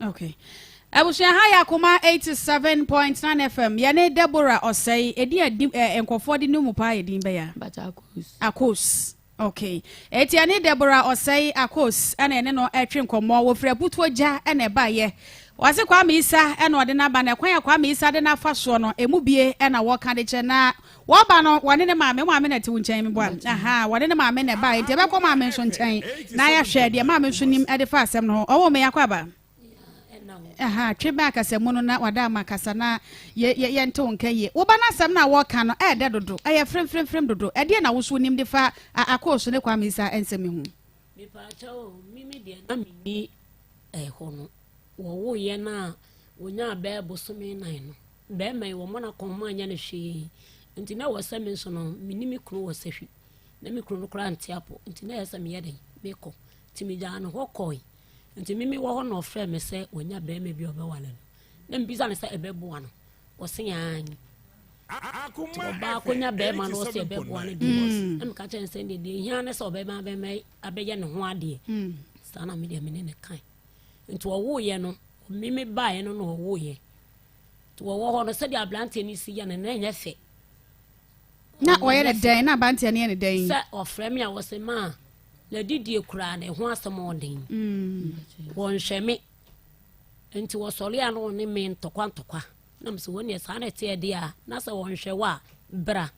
Okay. Abusua ha yɛ akoma 87.9 FM. Yɛne Deborah Ɔsɛe. Edin a di eh, nkɔfoɔ de ne mu paa yɛ din bɛyɛ. Akos. Akos. Okay. Eti yɛne Deborah Ɔsɛe Akos ɛna yɛne no ɛtwe nkɔmmɔ. Wɔfiri Abutuo gya ɛna ɛbaeɛ. Wɔse Kwame Isa ɛna ɔde n'aba na ɛkwan a Kwame Isa de n'afa soɔ no emu bie ɛna wɔka de kyerɛ na Wɔba no, wɔne ne maame, wo maame na ɛte wo nkyɛn, meboa? Ahaa, wɔne ne maame na ɛbaeɛ, nti ɛbɛkɔ maame nso nkyɛn na yɛahwɛ deɛ maame nso nim de fa asɛm no ho. Ɔwɔ me akɔ aba? Ahaa, twe bɛn akasamu no na wada ama kasa na yɛ, yɛ, yɛnte wo nka yie. Wo ba no asɛm no a wɔka no, ɛɛdɛ dodo, ɛyɛ fremfremfrem dodo. Ɛdeɛn na wo nso wonim de fa Akooso ne Kwame Isa nsɛm yi ho? Mepaakyɛw o, me me deɛ na menni ɛhɔ no. Wɔwoeɛ no a wɔnyaa bɛyɛ bosome nan no, Bɛrima yi, wɔmmɔ no akɔnhoma anyɛ no hwee. Nti na ɛwɔ sɛ me nso no, me ne me kunu wɔ sahwi. Na me kunu no koraa nte apɔ. Nti na ɛyɛ sɛ meyɛ dɛn? Mekɔ. Nti megyaa no hɔ kɔe. Nti me mewɔ hɔ na ɔfrɛɛ me sɛ wanya bɛrima bi a ɔbɛwale no. Na mebisa no sɛ ɛbɛboa no. Ɔse aane. Nti ɔbaa kɔnya bɛrima no ɔse ɛbɛboa no deɛ. Mm. Na meka kyerɛ no sɛ deɛ deɛ ɛhia ne sɛ ɔbɛma bɛma abɛyɛ ne ho adeɛ. Mm. Saa na me deɛ me ne no kae. Nti ɔwoeɛ no, me mebaeɛ no na ɔwoeɛ. Nti wɔwɔ hɔ no, sɛdeɛ aberanteɛ no si yɛ no, na ɛnyɛ fɛ. Na ɔyɛ ne dɛn? Na aberanteɛ no yɛ ne dɛn? Sɛ ɔfrɛ me a, wɔse ma n'adidie koraa na ɛho asɛm ɔden. Mm. Wɔnhwɛ me. Nti wɔsɔre a na wɔne me ntɔkwa ntɔkwa. Na mesɛ wɔn deɛ saa na ɛteɛ deɛ a, na sɛ wɔnhwɛ wo a, bra.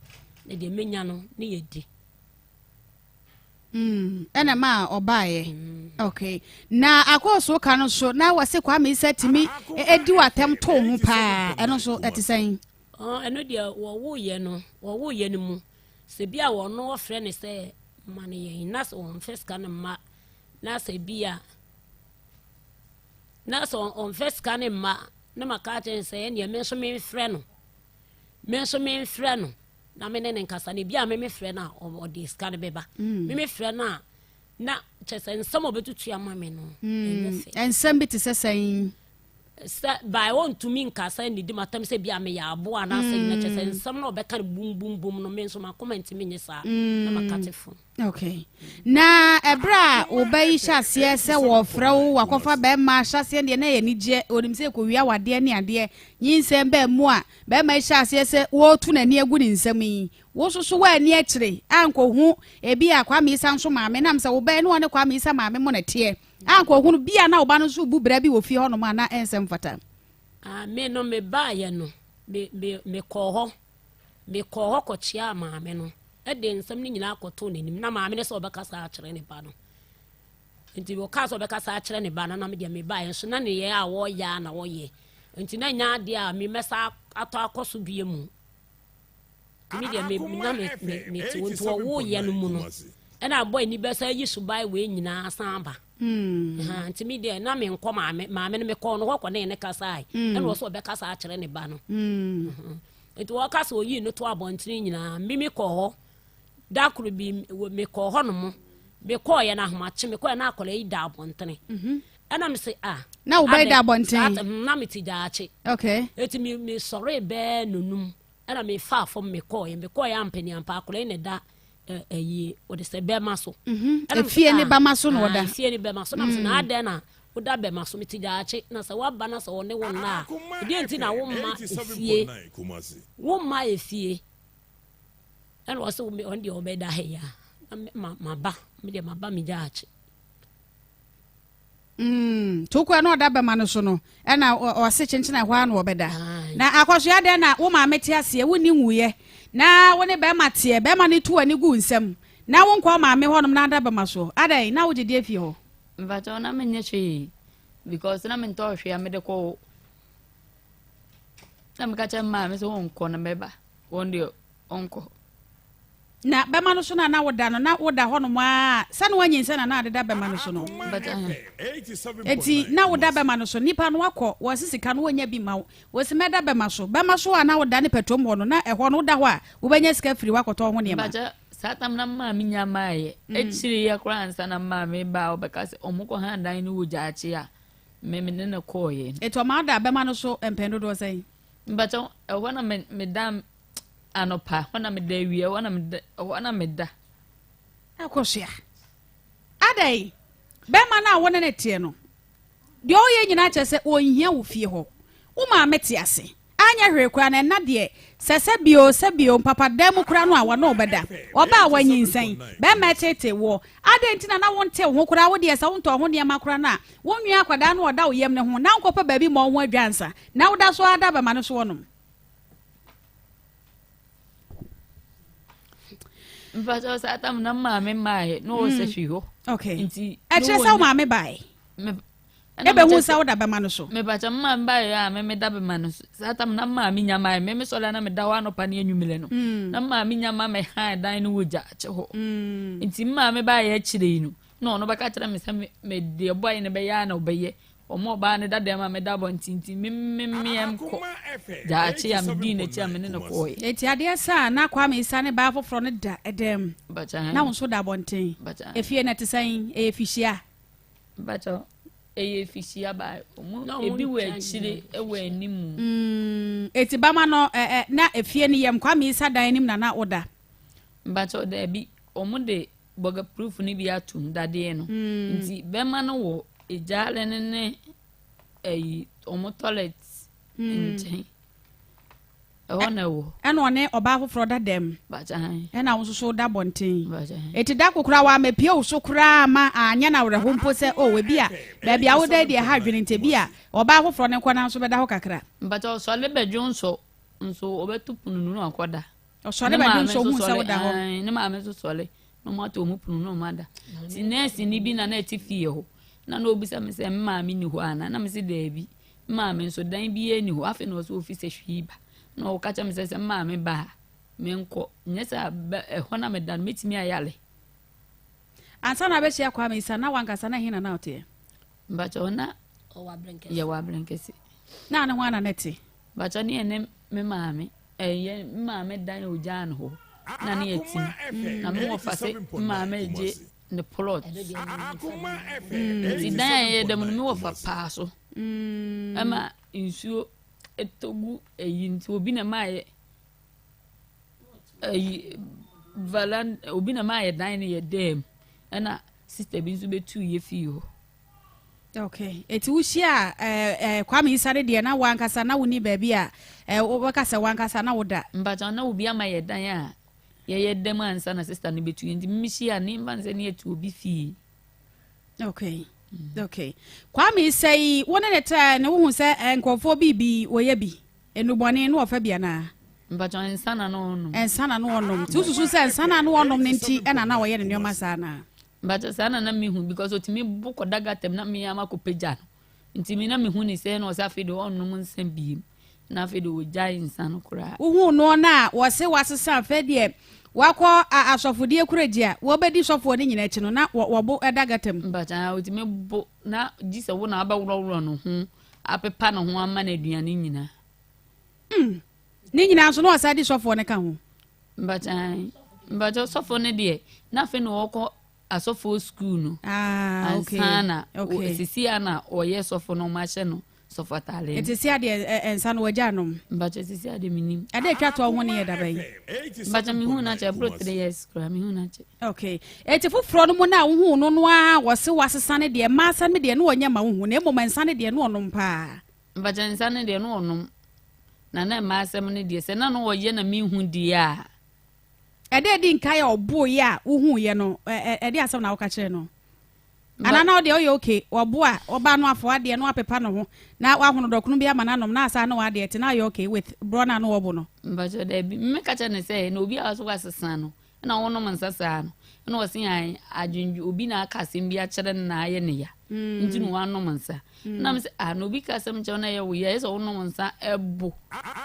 Na deɛ menya no, ne yɛdi. Mm, ɛna ma ɔbaeɛ. Mm. Okay. Na akɔɔso ka no so na wɔse Kwame Isa tumi edi w'atɛm to ho paa. Ɛno nso ɛte sɛn? Ɛno deɛ wɔwoyɛ no, wɔwoyɛ no mu. Sɛ bi a wɔno wɔfrɛ no sɛ ma no yɛn na sɛ wɔmfɛ sika no mma na sɛ bi a na sɛ ɔmfɛ sika no mma na maka akyerɛ no sɛ ɛneɛ me nso memfrɛ no me nso memfrɛ no na me ne no nkasa na ebi a me mefrɛ no a ɔde sika no bɛba mm. me mefrɛ no a na kyɛ sɛ nsɛm a ɔbɛtutu ama me no mm. ɛnyɛ fɛ nsɛm bi te sɛ sɛn? Sɛ by ɔntumi nkasa nnidi m'atam sɛ bi a meyɛ aboa anaasɛ mm. na kyɛ sɛ nsɛm na ɔbɛka no bum bum bum no me nso m'akoma ntumi nye saa mm. na makate fo. Okay. Na ɛberɛ a wo ba yi hyɛ aseɛ sɛ wɔfrɛ wo wakɔfa bɛrima hyɛ aseɛ deɛ na ɛyɛ anigyeɛ onim sɛ ɛkɔwia wadeɛ ne adeɛ nyinsɛn bɛɛ mu a bɛrima yi hyɛ aseɛ sɛ wɔretu n'ani agu ne nsam yi wo nso so woani akyire ankɔhu ebi a Kwame Isa nso maame nam sɛ wo bɛɛ ne wɔne Kwame Isa maame mo na teɛ A Anka ɔhunu bi a na wo ba no nso rebu bra bi wɔ fie hɔnom a na ɛnsɛ mfata. Ah, me no mebaeɛ no, me, me, mekɔɔ hɔ. Mekɔɔ hɔ kɔkyeaa maame no, de nsɛm no nyinaa kɔtoo n'anim. Na maame no sɛ ɔbɛkasa akyerɛ ne ba no. Nti ɔkaa sɛ ɔbɛkasa akyerɛ ne ba no, na medeɛ mebaeɛ nso na ne yɛ a wɔyɛ a na wɔyɛ. Nti na nyɛ adeɛ a memɛsa atɔ akɔ so bie mu. Me deɛ me na me me me te nti ɔwo yɛ no mu no ɛna abɔ ani bɛsa ayi subae wei nyinaa san aba hmm. nti me deɛ na me nkɔ maame maame no mekɔɔ no hɔ kɔ ne ne kasae hmm. ɛna ɔsɛ ɔbɛkasa akyerɛ ne ba no hmm. nti wɔka sɛ ɔyii no to abɔntene nyinaa me me kɔɔ hɔ da koro bi mekɔɔ hɔ nom mekɔɔ yɛ no ahomakye mekɔɔ yɛ no akɔla yi da abɔntene mhm. ɛna me se ah na wobɛyɛ da abɔnten na mete gyaakye okay eti me mesɔre bɛɛ nonum Ɛna me faa fam me kɔɔɛ me kɔɔɛ ampaniampa akwadaa yi na ɛda ɛyi wɔde sɛ bɛma so. Mhm. Efie ne bɛma so na ɔda. Efie ne bɛma so na sɛ na adɛn na woda bɛma so me ti gyaakye na sɛ waba na sɛ ɔne wo nna a ɛdeɛ nti na wo mma efie wo mma efie ɛna ɔsɛ ɔno deɛ ɔbɛda ha yi a na ma ba me deɛ ma ba me gyaakye. Mm, tokua na ɔda bɛma no so no, ɛna ɔse kyenkyena ɛhɔ ara na ɔbɛda. Na akɔsoa dɛn na wo maame te aseɛ, wonni nwuiɛ, na wo ne bɛrima teɛ, bɛrima no tu w'ani gu wo nsam, na wonkɔ maame hɔnom na ada bɛma soɔ. Adɛn, na wogye deɛ fie hɔ? Mpakyɛw na menyɛ hwee because na mentɔɔ hwee a mede kɔ hɔ. Na meka kyerɛ maame sɛ wɔnkɔ na mɛba, wɔn deɛ ɔnkɔ. Na bɛma no so no a na woda no, na woda hɔnom ara sɛ na woanyinsɛn na na adeda bɛma no so no. Enti na woda bɛma no so. Nnipa no akɔ, wɔse sika no wɔnnya bi mma wo. Wɔse mɛda bɛma so. Bɛma so a na woda ne pɛtrom hɔ no, na ɛhɔ no woda hɔ a wobɛnya sika firi hɔ akɔtɔ wo ho nneɛma. Mpakyɛ, saa tam na maame nya maeɛ. Akyire yi koraa ansa na maame ba a ɔbɛka sɛ ɔmo kɔ han dan no wɔ gyaakye a, me me ne no kɔɔeɛ. Enti ɔma woda bɛma no so mpɛn dodoɔ sɛn? Mpakyɛ, ɛhɔ na me meda Anɔpa, hɔ na meda, awia, hɔ na meda, hɔ na meda. Akosua, adɛn? Bɛrima no a wo ne no teɛ no, deɛ ɔyɛ nyinaa kyerɛ sɛ ɔnhia wo fie hɔ. Wo maame te ase. Anyɛ hwee koraa no, ɛnna deɛ, sɛ sɛ bio sɛ bio, mpapadan mu koraa no a, wɔne wo bɛda. Ɔbaa a wanyinsɛn, bɛrima ɛteetee woɔ. Adɛn nti na na wonte wo ho koraa? Wo deɛ, sɛ wontɔɔ ho nneɛma koraa no a, wonnwen akwadaa no a ɔda wo yam no ho, na wonkɔpɛ baabi mmɔ wo ho adwa ansa, na woda so ara da bɛrima no so hɔnom. mpakyɛw saa tam na maame maaɛ na ɔwɔ sɛ hwi hɔ okay nti ɛkyerɛ sɛ wo maame bae ɛbɛhu sɛ woda bɛma no so mepakyɛ maame baeɛ a meme da bɛma no so saa tam na maame nya maaɛ meme sɔre na meda hɔ anɔpa ne anwummerɛ no mm. na maame nya ma mɛha dan no wɔ gya kyɛ hɔ mm. nti maame baeɛ akyire yi no na ɔno bɛka kyerɛ me sɛ medeɛ bɔe no bɛyɛ a na ɔbɛyɛ Wɔn ɔbaa no da dɛm a meda abɔnten nti me memeɛm kɔ gyaakye a medii n'akyi a me ne no kɔɔeɛ. Enti adeɛ sa a na Kwame Isa ne baa foforɔ no da dɛm na wo nso da abɔnten. Efie no ɛte sɛn? Ɛyɛ fihyia? Mpakyɛ ɛyɛ fihyia ba ɔmo ebi wɔ akyire ɛwɔ anim. Mm, eti bama no ɛ ɛ na efie no yam Kwame Isa dan anim na na woda? Mpakyɛ daabi ɔmo de bɔga proof no bi atum dadeɛ no mm. nti bɛma no wɔ egyaare no ne ɛyi wɔn toilet mm. nkyɛn ɛhɔ na ɛwɔ. ɛna ɔne ɔbaa foforɔ da dɛm ɛna wo nso so da bɔnten eti da kokora wa mepie wo so koraa ma anyɛ na awerɛho mpo sɛ o oh, ebi a baabi a woda deɛ ha adwene nti ebi a ɔbaa foforɔ ne nkɔ na nso bɛda hɔ kakra. mpakyɛ ɔsɔre bɛdwo nso nso ɔbɛto pono no na ɔkɔda. Ɔsɔre bɛdwo nso ohun sɛ woda hɔ. Ne maame nso sɔre na wɔn ato wɔn pono na wɔn ada. Ti nɛɛse ni bi na na ɛte fie hɔ. Na na obisa me sɛ me maame ni hɔ ana? Na me sɛ daabi. Me maame nso dan bi ni hɔ. Afei na ɔsɛ ofi sɛ hwii ba. Na ɔka kyerɛ me sɛ sɛ me maame ba a menkɔ. Nyɛ sɛ ɛhɔ na meda no mɛtumi ayale. Ansa na abɛhyia Kwame Isa na wankasa na ɛhe na na ɔteɛ? Mpakyɛw na yɛwɔ Aberenkɛse. Na ne ho ana na ɛte? Mpakyɛw ne yɛ ne me maame. Ɛyɛ me maame dan a ogyaa no hɔ na ne yɛ tim na me wɔfa sɛ me maame gye ne plot nti dan a yɛyɛ dɛm no me wɔfa paa so. Ɛma nsuo tɔ gu ayi nti obi na ɛma yɛ ayi valan obi na ɛma yɛ dan no yɛ dɛm ɛna sista bi nso bɛtu yɛ fii hɔ. Okay, eti wohyia ɛɛ ɛɛ Kwame Isa ne deɛ na wankasa na woni baabi a ɛɛ wɔbɛka sɛ wankasa na woda. Mpakyɛw na obi ama yɛ dan a yɛyɛ dɛm ansa na sista no bɛtu yɛ nti mehyia ne mfa nsɛ ne yɛtu obi fie. Okay. Okay. Kwame Isa yi wo ne ne tra ne wohu sɛ nkurɔfoɔ bi bi wɔyɛ bi nnubɔne no wɔfa bi anaa? Mpakyɛw nsa na no ɔnom. Nsa na no ɔnom. Nti wosusu sɛ nsa na no ɔnom no nti ɛna na wɔyɛ ne nneɛma saa naa? Mpakyɛw saa na na mehu because otumi bo kɔda gutter mu na me ama kɔpagya no. Nti me na mehu ne sɛ na ɔsɛ afei de ɔnnom nsa biem. Na afei de ɔgyae nsa no koraa. Wohuu noɔ no a wɔse wasesa afei deɛ wakɔ asɔfodie kuragyi a wɔbɛdi sɔfoɔ no nyina akyi no na wɔbo da gutter mu. Mpakyɛw otumi bo na gye sɛ wo na wabɛworɔworɔ ne ho apepa ne ho ama no aduane nyina. Ne nyinaa nso na ɔsan di sɔfoɔ no ka ho. Mpakyɛw mpakyɛw sɔfoɔ no deɛ na afei na ɔkɔ asɔfoɔ sukuu no. Ah, okay. Ansa na sisi a na ɔyɛ sɔfo no ɔmo ahyɛ no sɔfo ataare. Nti si adeɛ nsa no wagya anom. Mpakyɛw sisi adeɛ mi nim. Ɛde atwa to ɔho ne yɛ daba yi. Mpakyɛw mi hu n'akyɛ ɛboro 3 years kora mi hu n'akyɛ. Okay. Eti foforɔ no mu na wohu no no a wɔse wasesa ne deɛ mmaa sa ne deɛ no wɔnyɛ ma wohu na mmom nsa ne deɛ no ɔnom paa. Mpakyɛw nsa ne deɛ no ɔnom na na mmaa asɛm ne deɛ sɛ na no ɔyɛ na mi hu deɛ a. Ɛde edi nka yɛ ɔbo yɛ a wohu yɛ no ɛde asɛm na wɔka kyerɛ no. Ana na ɔdeɛ ɔyɛ okay ɔbo a ɔba no afɔ adeɛ no apepa ne ho na wahono dɔkono bi ama n'anom na asa ne wadeɛ te na ayɛ okay with borɔ na ano ɔbo no. Mpakyɛw daabi mmeka kyerɛ ne sɛ na obi a ɔso wasesa no ɛna wɔnom nsa saa no ɛna ɔse an adwendwe obi na aka asɛm bi akyerɛ no na ayɛ ne ya nti na wanom nsa na me sɛ ah na obi ka asɛm kyerɛ na ɛyɛ wo ya ɛyɛ sɛ wonom nsa ɛbo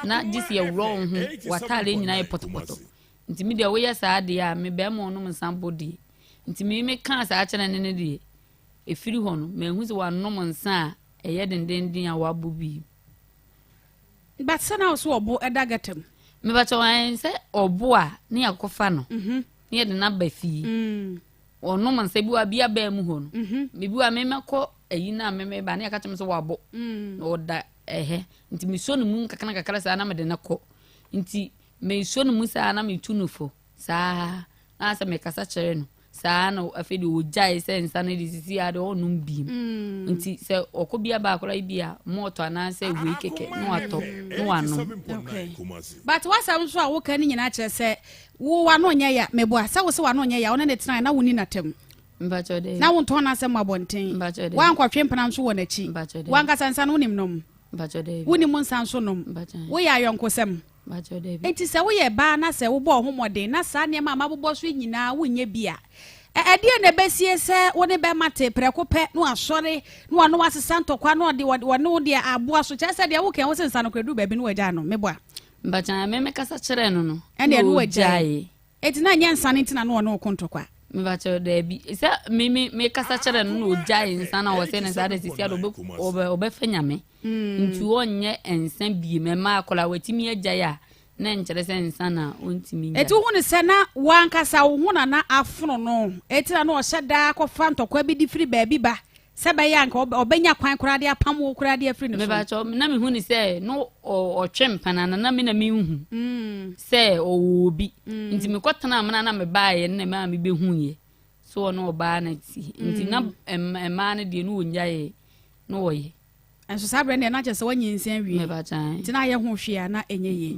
na gye sɛ yɛworɔ wo ho w'ataare nyinaa yɛ pɔtɔpɔtɔ nti mi deɛ woyɛ saa deɛ a me bɛrima ɔnom nsa bo deɛ nti mi me kaa saa kyerɛ ne ne deɛ efiri hɔ no mɛhu sɛ wanom nsa a ɛyɛ dendenden a wabo bi. But sɛ na ɔso ɔbo ɛda gutter mu. Mebakyɛ wɔn sɛ ɔbo a ne yɛakɔfa no ne yɛde n'aba fie ɔnom nsa bi wa bi abɛn mu hɔ no bibi wa mɛmɛkɔ ayi na mɛmɛ ba ne yɛka kyerɛ me sɛ wabɔ na ɔda ɛhɛ nti mesuo ne mu kakra kakra saa na mede ne kɔ nti mesuo ne mu saa na metu no fo saa na sɛ mekasa kyerɛ no saa na afei de ɔgyae sɛ nsa no de sisi a de ɔnom bi nti sɛ ɔkɔ bi aba akora bi a mɔɔtɔ anaasɛ wei kɛkɛ na watɔ na wanom. Okay. But wasɛm nso a woka ne nyinaa kyerɛ sɛ wo wano nyɛ ya meboa sɛ wo sɛ wano nyɛ ya wo ne ne tena na wonni n'atam. Mpakyɛw dɛ. Na wontɔn n'asɛm wɔ abɔnten. Mpakyɛw dɛ. Woankɔtwe mpena nso wɔ n'akyi. Mpakyɛw dɛ. Wankasa nsa no wonim nom. Mpakyɛw dɛ. Wonim nsa nso nom. Mpakyɛw. Woyɛ ayɔnkosɛm. Mpakyɛw dɛ. Enti sɛ woyɛ baa na sɛ wobɔ wo ho mmɔden na saa nneɛma a mabobɔ so yi nyinaa wonyɛ bi a, ɛdeɛ na ɛbɛsie sɛ wo ne bɛrima te prɛko pɛ na wasɔre na wɔne wasesa ntɔkwa na ɔde wɔne wo deɛ aboa so kyerɛ sɛ deɛ woka wo sɛ nsa no koraa baabi na wagyaa no meboa. Mpakyɛw me mekasa kyerɛ no no. Ɛne ɛno wagyae. Enti na nyɛ nsa no nti na na ɔne wo ko ntɔkwa. Mebakyɛw daabi sɛ me me mekasa kyerɛ no na ogyae nsa na wɔsɛ ne saa de sisi ade ɔbɛ ɔbɛfɛ nyame. Nti ɔnyɛ nsa biem ɛma akwadaa watumi agyae a na nkyerɛ sɛ nsa na ɔntumi ngyae. Eti wohu ne sɛ na wankasa wo ho na na afono no eti na na ɔhyɛ daa kɔfa ntɔkwa bi de firi baabi ba sɛ bɛyɛ anka ɔbɛnya kwan koraa de apam wo koraa de afiri ne so. Mebakyɛw na mehu ne sɛ no ɔtwe mpana na na me na mehu sɛ ɔwɔ obi nti mekɔtena amena na mebaeɛ no na maa mebɛhuiɛ so ɔne ɔbaa no ti nti na mmaa no deɛ no wɔngyaeɛ na wɔyɛ. Nso saa berɛ no deɛ na kyerɛ sɛ woanyinsɛn awie nti na ayɛ ho hwee a na ɛnyɛ yie.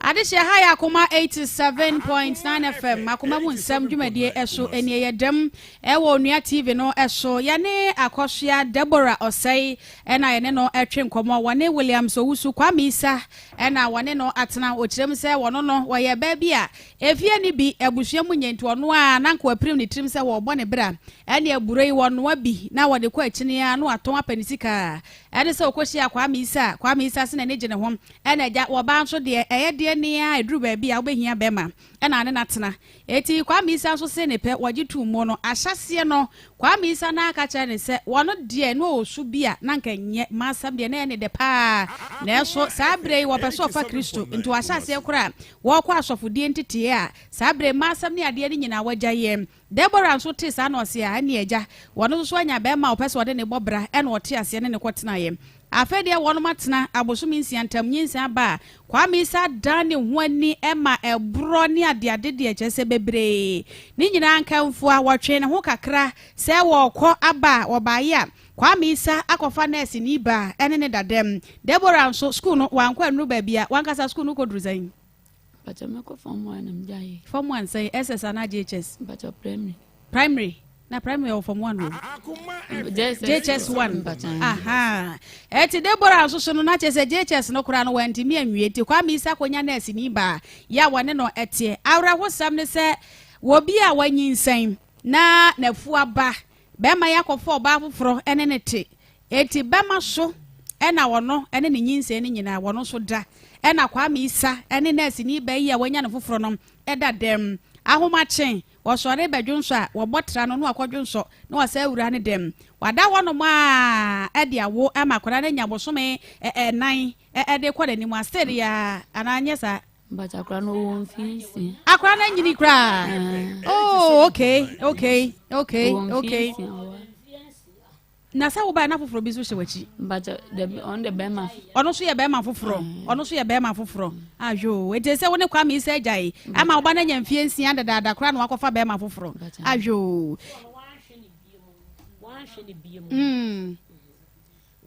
Adehyeɛ ha yɛ Akoma 87.9 FM Akoma mu nsɛm dwumadie ɛso ɛnie yɛ dɛm ɛwɔ Onua TV no ɛso yɛne Akɔsoa Deborah Ɔsɛe ɛna yɛne no ɛtwe nkɔmɔ wɔne Williams Owusu Kwame Isa ɛna wɔne no atena ɔkyerɛm sɛ wɔno no wɔyɛ baa bi a efie ne bi abusua mu nyɛ nti ɔno a na nka wapirim ne tirim sɛ wɔbɔ ne bra ɛne aburo yi wɔnoa bi na wɔde kɔ akyini a na watɔn apɛ ne sika ɛne sɛ ɔkɔhyia Kwame Isa Kwame Isa sɛ n'ani gye ne ho ɛna agya wɔbaa nso deɛ ɛyɛ deɛ. ne a ɛduru baabi a wobɛhia bɛrima ɛna ne natena. Eti Kwame Isa nso se ne pɛ wɔgye too mu no, ahyɛseɛ no Kwame Isa no aka kyerɛ ne sɛ wɔno deɛ no ɔwɔ su bi a na nka nyɛ maasɛm deɛ na ɛyɛ ne dɛ paa, nanso saa berɛ yi wɔpɛ sɛ ɔfa Kristo nti wahyɛ aseɛ koraa wɔkɔ asɔfodie nteteeɛ a saa berɛ maasɛm ne adeɛ no nyinaa wagya yɛ. Deborah nso tee saa na ɔse a ɛne agya wɔno nso so anya bɛrima a ɔpɛ sɛ ɔde ne bɔ bra, ɛna ɔte aseɛ ne ne kɔtenaeɛ. Afei deɛ wɔnom atena abosome 6 ntam nyinsɛn aba a Kwame Isa dan ne ho ani ma ɛborɔ ne adeade deɛ kyerɛ sɛ bebree ne nyinaa nkamfua wɔtwee ne ho kakra sɛ wɔkɔ aba a wɔbaeɛ a Kwame Isa akɔfa nɛɛse ni baa ɛne ne dadam. Deborah nso sukuu no wankɔ annuru baabi a wankasa sukuu no kɔduru sɛn? Mpakyɛ mɛkɔ form 1 na megyaeɛ. Form 1 sɛn? SS anaa JHS? Mpakyɛ primary. Primary. Na primary wɔ form 1 o. JHS 1. Aha. Ɛti Deborah nso so no na kyerɛ sɛ JHS no koraa no wantumi anwie nti Kwame Isa akɔnya nɛɛse ni baa yɛ a wɔne no ɛteɛ. Awerɛhosɛm ne sɛ wɔbi a wanyinsɛn na n'afu aba bɛrima yi akɔfa ɔbaa foforɔ ɛne ne te. Eti bɛma so ɛna ɔno ɛne ne nyinsɛn no nyinaa wɔno nso da ɛna Kwame Isa ɛne nɛɛse ni baa yi a wanya no foforɔ no ɛda dɛm. Ahomakye wɔsɔre bɛdwonsɔ a wɔbɔ tra no na wakɔdwonsɔ na wasa awura ne dɛm. Wada hɔnom a ɛde awo ama akwadaa no anya bosome 4 ɛde kɔ n'anim asere ya anaa nyɛ saa. Mpakyɛ akwadaa no wɔ mfie 6. Akwadaa no anyini koraa. Oh, okay, okay, okay, okay. Na sɛ wobae na foforɔ bi nso hyɛ w'akyi. Mpakyɛ dabi ɔno de bɛrima. Ɔno nso yɛ bɛrima foforɔ. Ɔno nso yɛ bɛrima foforɔ. Ahwɛ eti sɛ wo ne Kwame Isa agya yi ama wo ba no anya mfie 6 dadaada koraa na wakɔfa bɛrima foforɔ. Ahwɛ.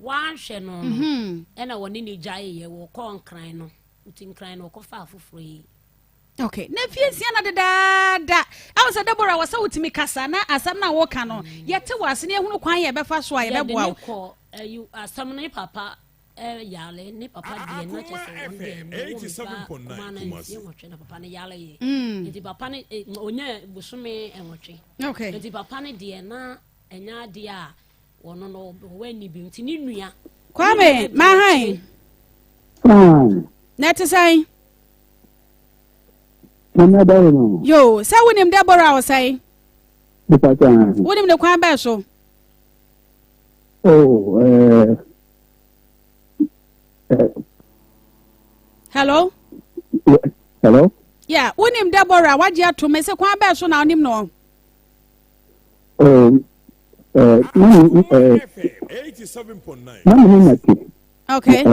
Wanhwɛ no ɛna wɔne ne gyaeɛ wɔkɔɔ Nkran no nti Nkran no wɔkɔfa afoforɔ yi. Okay, na mfie 6 na dedaada. Ɛwɔ sɛ Deborah wɔ sɛ wotumi kasa na asɛm na wɔka no yɛte wɔ ase na yɛhunu kwan yɛ bɛfa so a yɛbɛboa wo. Asɛm no ne papa yare ne papa deɛ na kyerɛ sɛ wɔn deɛ ne wɔn ba kuma na mfie 8 na papa no yare yɛ. Nti papa no ɔnya bosome 8. Okay. Nti papa no deɛ na ɛnya adeɛ a wɔno no wɔwɔ ani bi nti ne nua. Kwame Mahan. Na ɛte sɛn? Yo, sɛ wonim Deborah ɔsɛe? Wonim ne kwan bɛɛ so? Oh, Hello? Hello? Yeah, wonim Deborah, wagye ato me sɛ kwan bɛɛ so na wonim no? Oh, na me ne nɛte. Okay.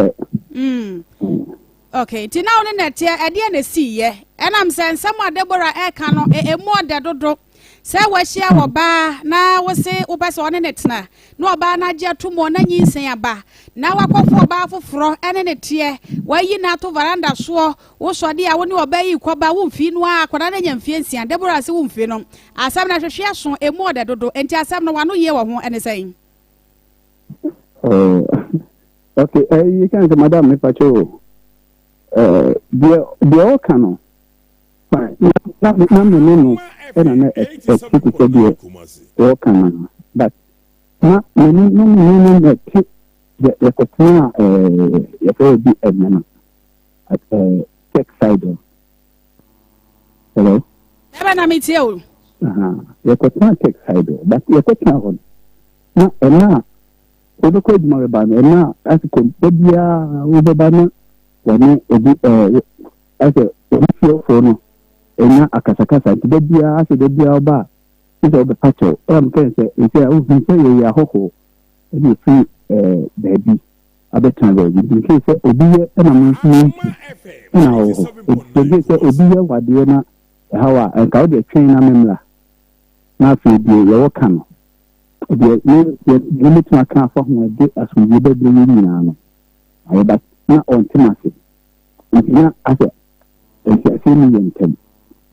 Okay, nti na wo ne nɛteɛ ɛdeɛ na ɛsiiɛ ɛnam sɛ nsɛm a Deborah ɛka no ɛmu ɔdɛ dodo sɛ wahyia wɔ baa na wo se wopɛ sɛ ɔne ne tena na ɔbaa no agye ato mu na nyinsɛn aba na wakɔfo ɔbaa foforɔ ɛne ne teɛ wayi no ato varanda soɔ wosɔde a wo ne ɔbaa yi kɔba wo mfii no a akwadaa no anya mfie 6. Deborah se wo mfii no asɛm no ahwehwe aso ɛmu ɔdɛ dodo nti asɛm no wano yie wɔ ho ɛne sɛn? Okay, you can say, Madam, if I show, the all canon, fine. No, no, no, no, and I the all canon, but no, no, no, no, no, no, the Kotina, be at tech side. Hello? Never na meet you. The Kotina tech side, but the Kotina one. Now, and now, wobɛkɔ adwuma bɛba no ɛna ase kɔ da biara wobɛba no wɔne obi asɛ wɔne fiefoɔ no ɛnya akasakasa nti da biara asɛ da biara woba a sɛ wobɛpa kyɛw ɛna mekɛn sɛ ɛsɛ a wohu sɛ yɛyɛ ahɔhoɔ ɛne ɛfiri baabi abɛtena baabi nti mekɛn sɛ obi yɛ ɛna mo nso mo ɛna wɔ hɔ nti sɛ obi yɛ wadeɛ na ɛhaw a ɛnka wode twɛn na memmra na afei deɛ yɛwɔ ka no deɛ ne mɛtumi aka afa ho ɛde asomdwie bɛbrɛ yɛ nyinaa no ayɛ ba na ɔnte m'ase nti na asɛ ntiaseɛ mu yɛ ntɛm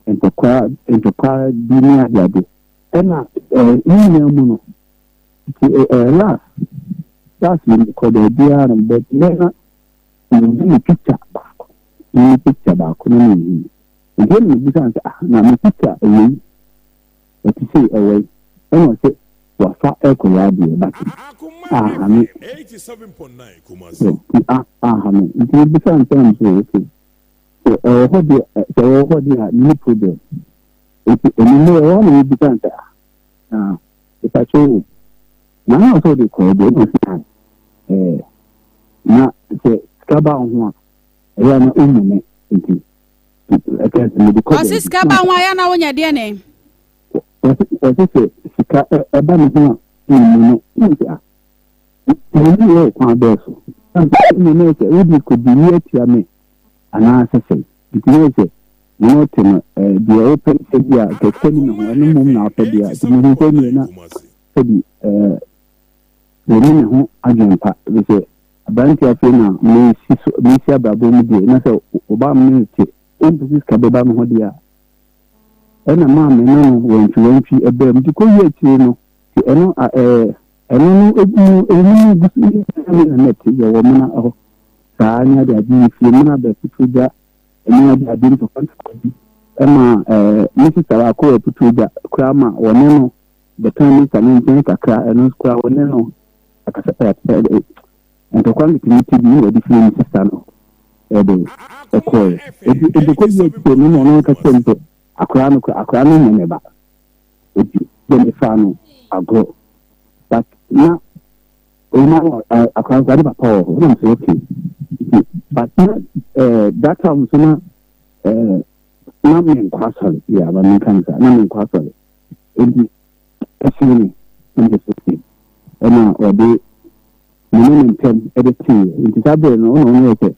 ntɔkwa bi ne adeade ɛna ne nyinaa mu no nti last mekɔ baabiara no bɛtɛ na mehu me picture baako ne picture baako no mehu nti ɛna mebisa sɛ ah na me picture ɛwɔ yi ɛte sɛ ɛwɔ yi ɛna ɔsɛ wafa ɛkɔyɛ adeɛ but ahame ahame nti ebisa nsɛm so okay so Ɛwɔ hɔ deɛ, sɛ ɛwɔ hɔ deɛ a, menni problem. Nti anwummerɛ ɛwɔ hɔ na mebisa no sɛ, ah, na mepakyɛw o, na na ɔsɛ ɔde kɔɛ deɛ ɛna ɔsi kan. Ɛɛ, na sɛ sika ba wo ho a, ɛyɛ a na ɔmmu me nti, ɛka sɛ mede kɔ Ɔse baabi. sika ba ho a yɛ na wonya deɛ ne? Ɔse sɛ sika ɛba ne ho a, ɔmmu no. Ɛna ɔsi ah, memu wɔ kwan bɛɛ so. Ɛna ɔsi sɛ wode kɔdi ni atia me anaasɛ sɛn. Nti na ɛsɛ me ne wo te no, eh, deɛ wopɛ sɛ bi a kɛkɛ ni me ho, ɛno mmom na wopɛ deɛ a, nti mehu sɛ neɛ na sɛbi eh, wɔne me ho adwene pa, ɛfiri sɛ aberanteɛ afei na mesi so, mesi abrabɔ mu deɛ, na sɛ ɔbaa me ne te, wompɛ sɛ sika bɛba me ho deɛ a, ɛna maa me ne no wantwiwantwi ɛbaa mu, nti kɔwie akyire no, nti ɛno a, eh, ɛno no egu ɛno mu gu so ne na na ɛte, yɛwɔ mena hɔ saa ne ade ade yɛ fie mena bɛkoto gya ɛne ade ade ntɔkwa ntɔkwa bi ɛma ɛɛ me sista baako wɔ putu gya koraa ma wɔne no bɛka me sista no nkyɛn kakra, ɛno nso koraa wɔne no akasa ɛɛ ɛɛ ntɔkwa nketenkete bi na wɔde firi me sista no ɛde ɛkɔɛ ebi ebi kɔ yie akyire no na ɔno kasa mu sɛ akora no kora akora no nyɛ ne ba ebi de ne fa no agorɔ but na Ɔma akwadaa no ne papa wɔ hɔ na sɛ okay nti but na ɛɛ that time nso na ɛɛ na menkɔ asɔre yɛ aba menka no saa na menkɔ asɔre nti ɛhyɛ me na mesɛ okay ɛna ɔde me ne ne ntɛm ɛde teeɛ nti saa bere no ɔna ɔno yɛ sɛ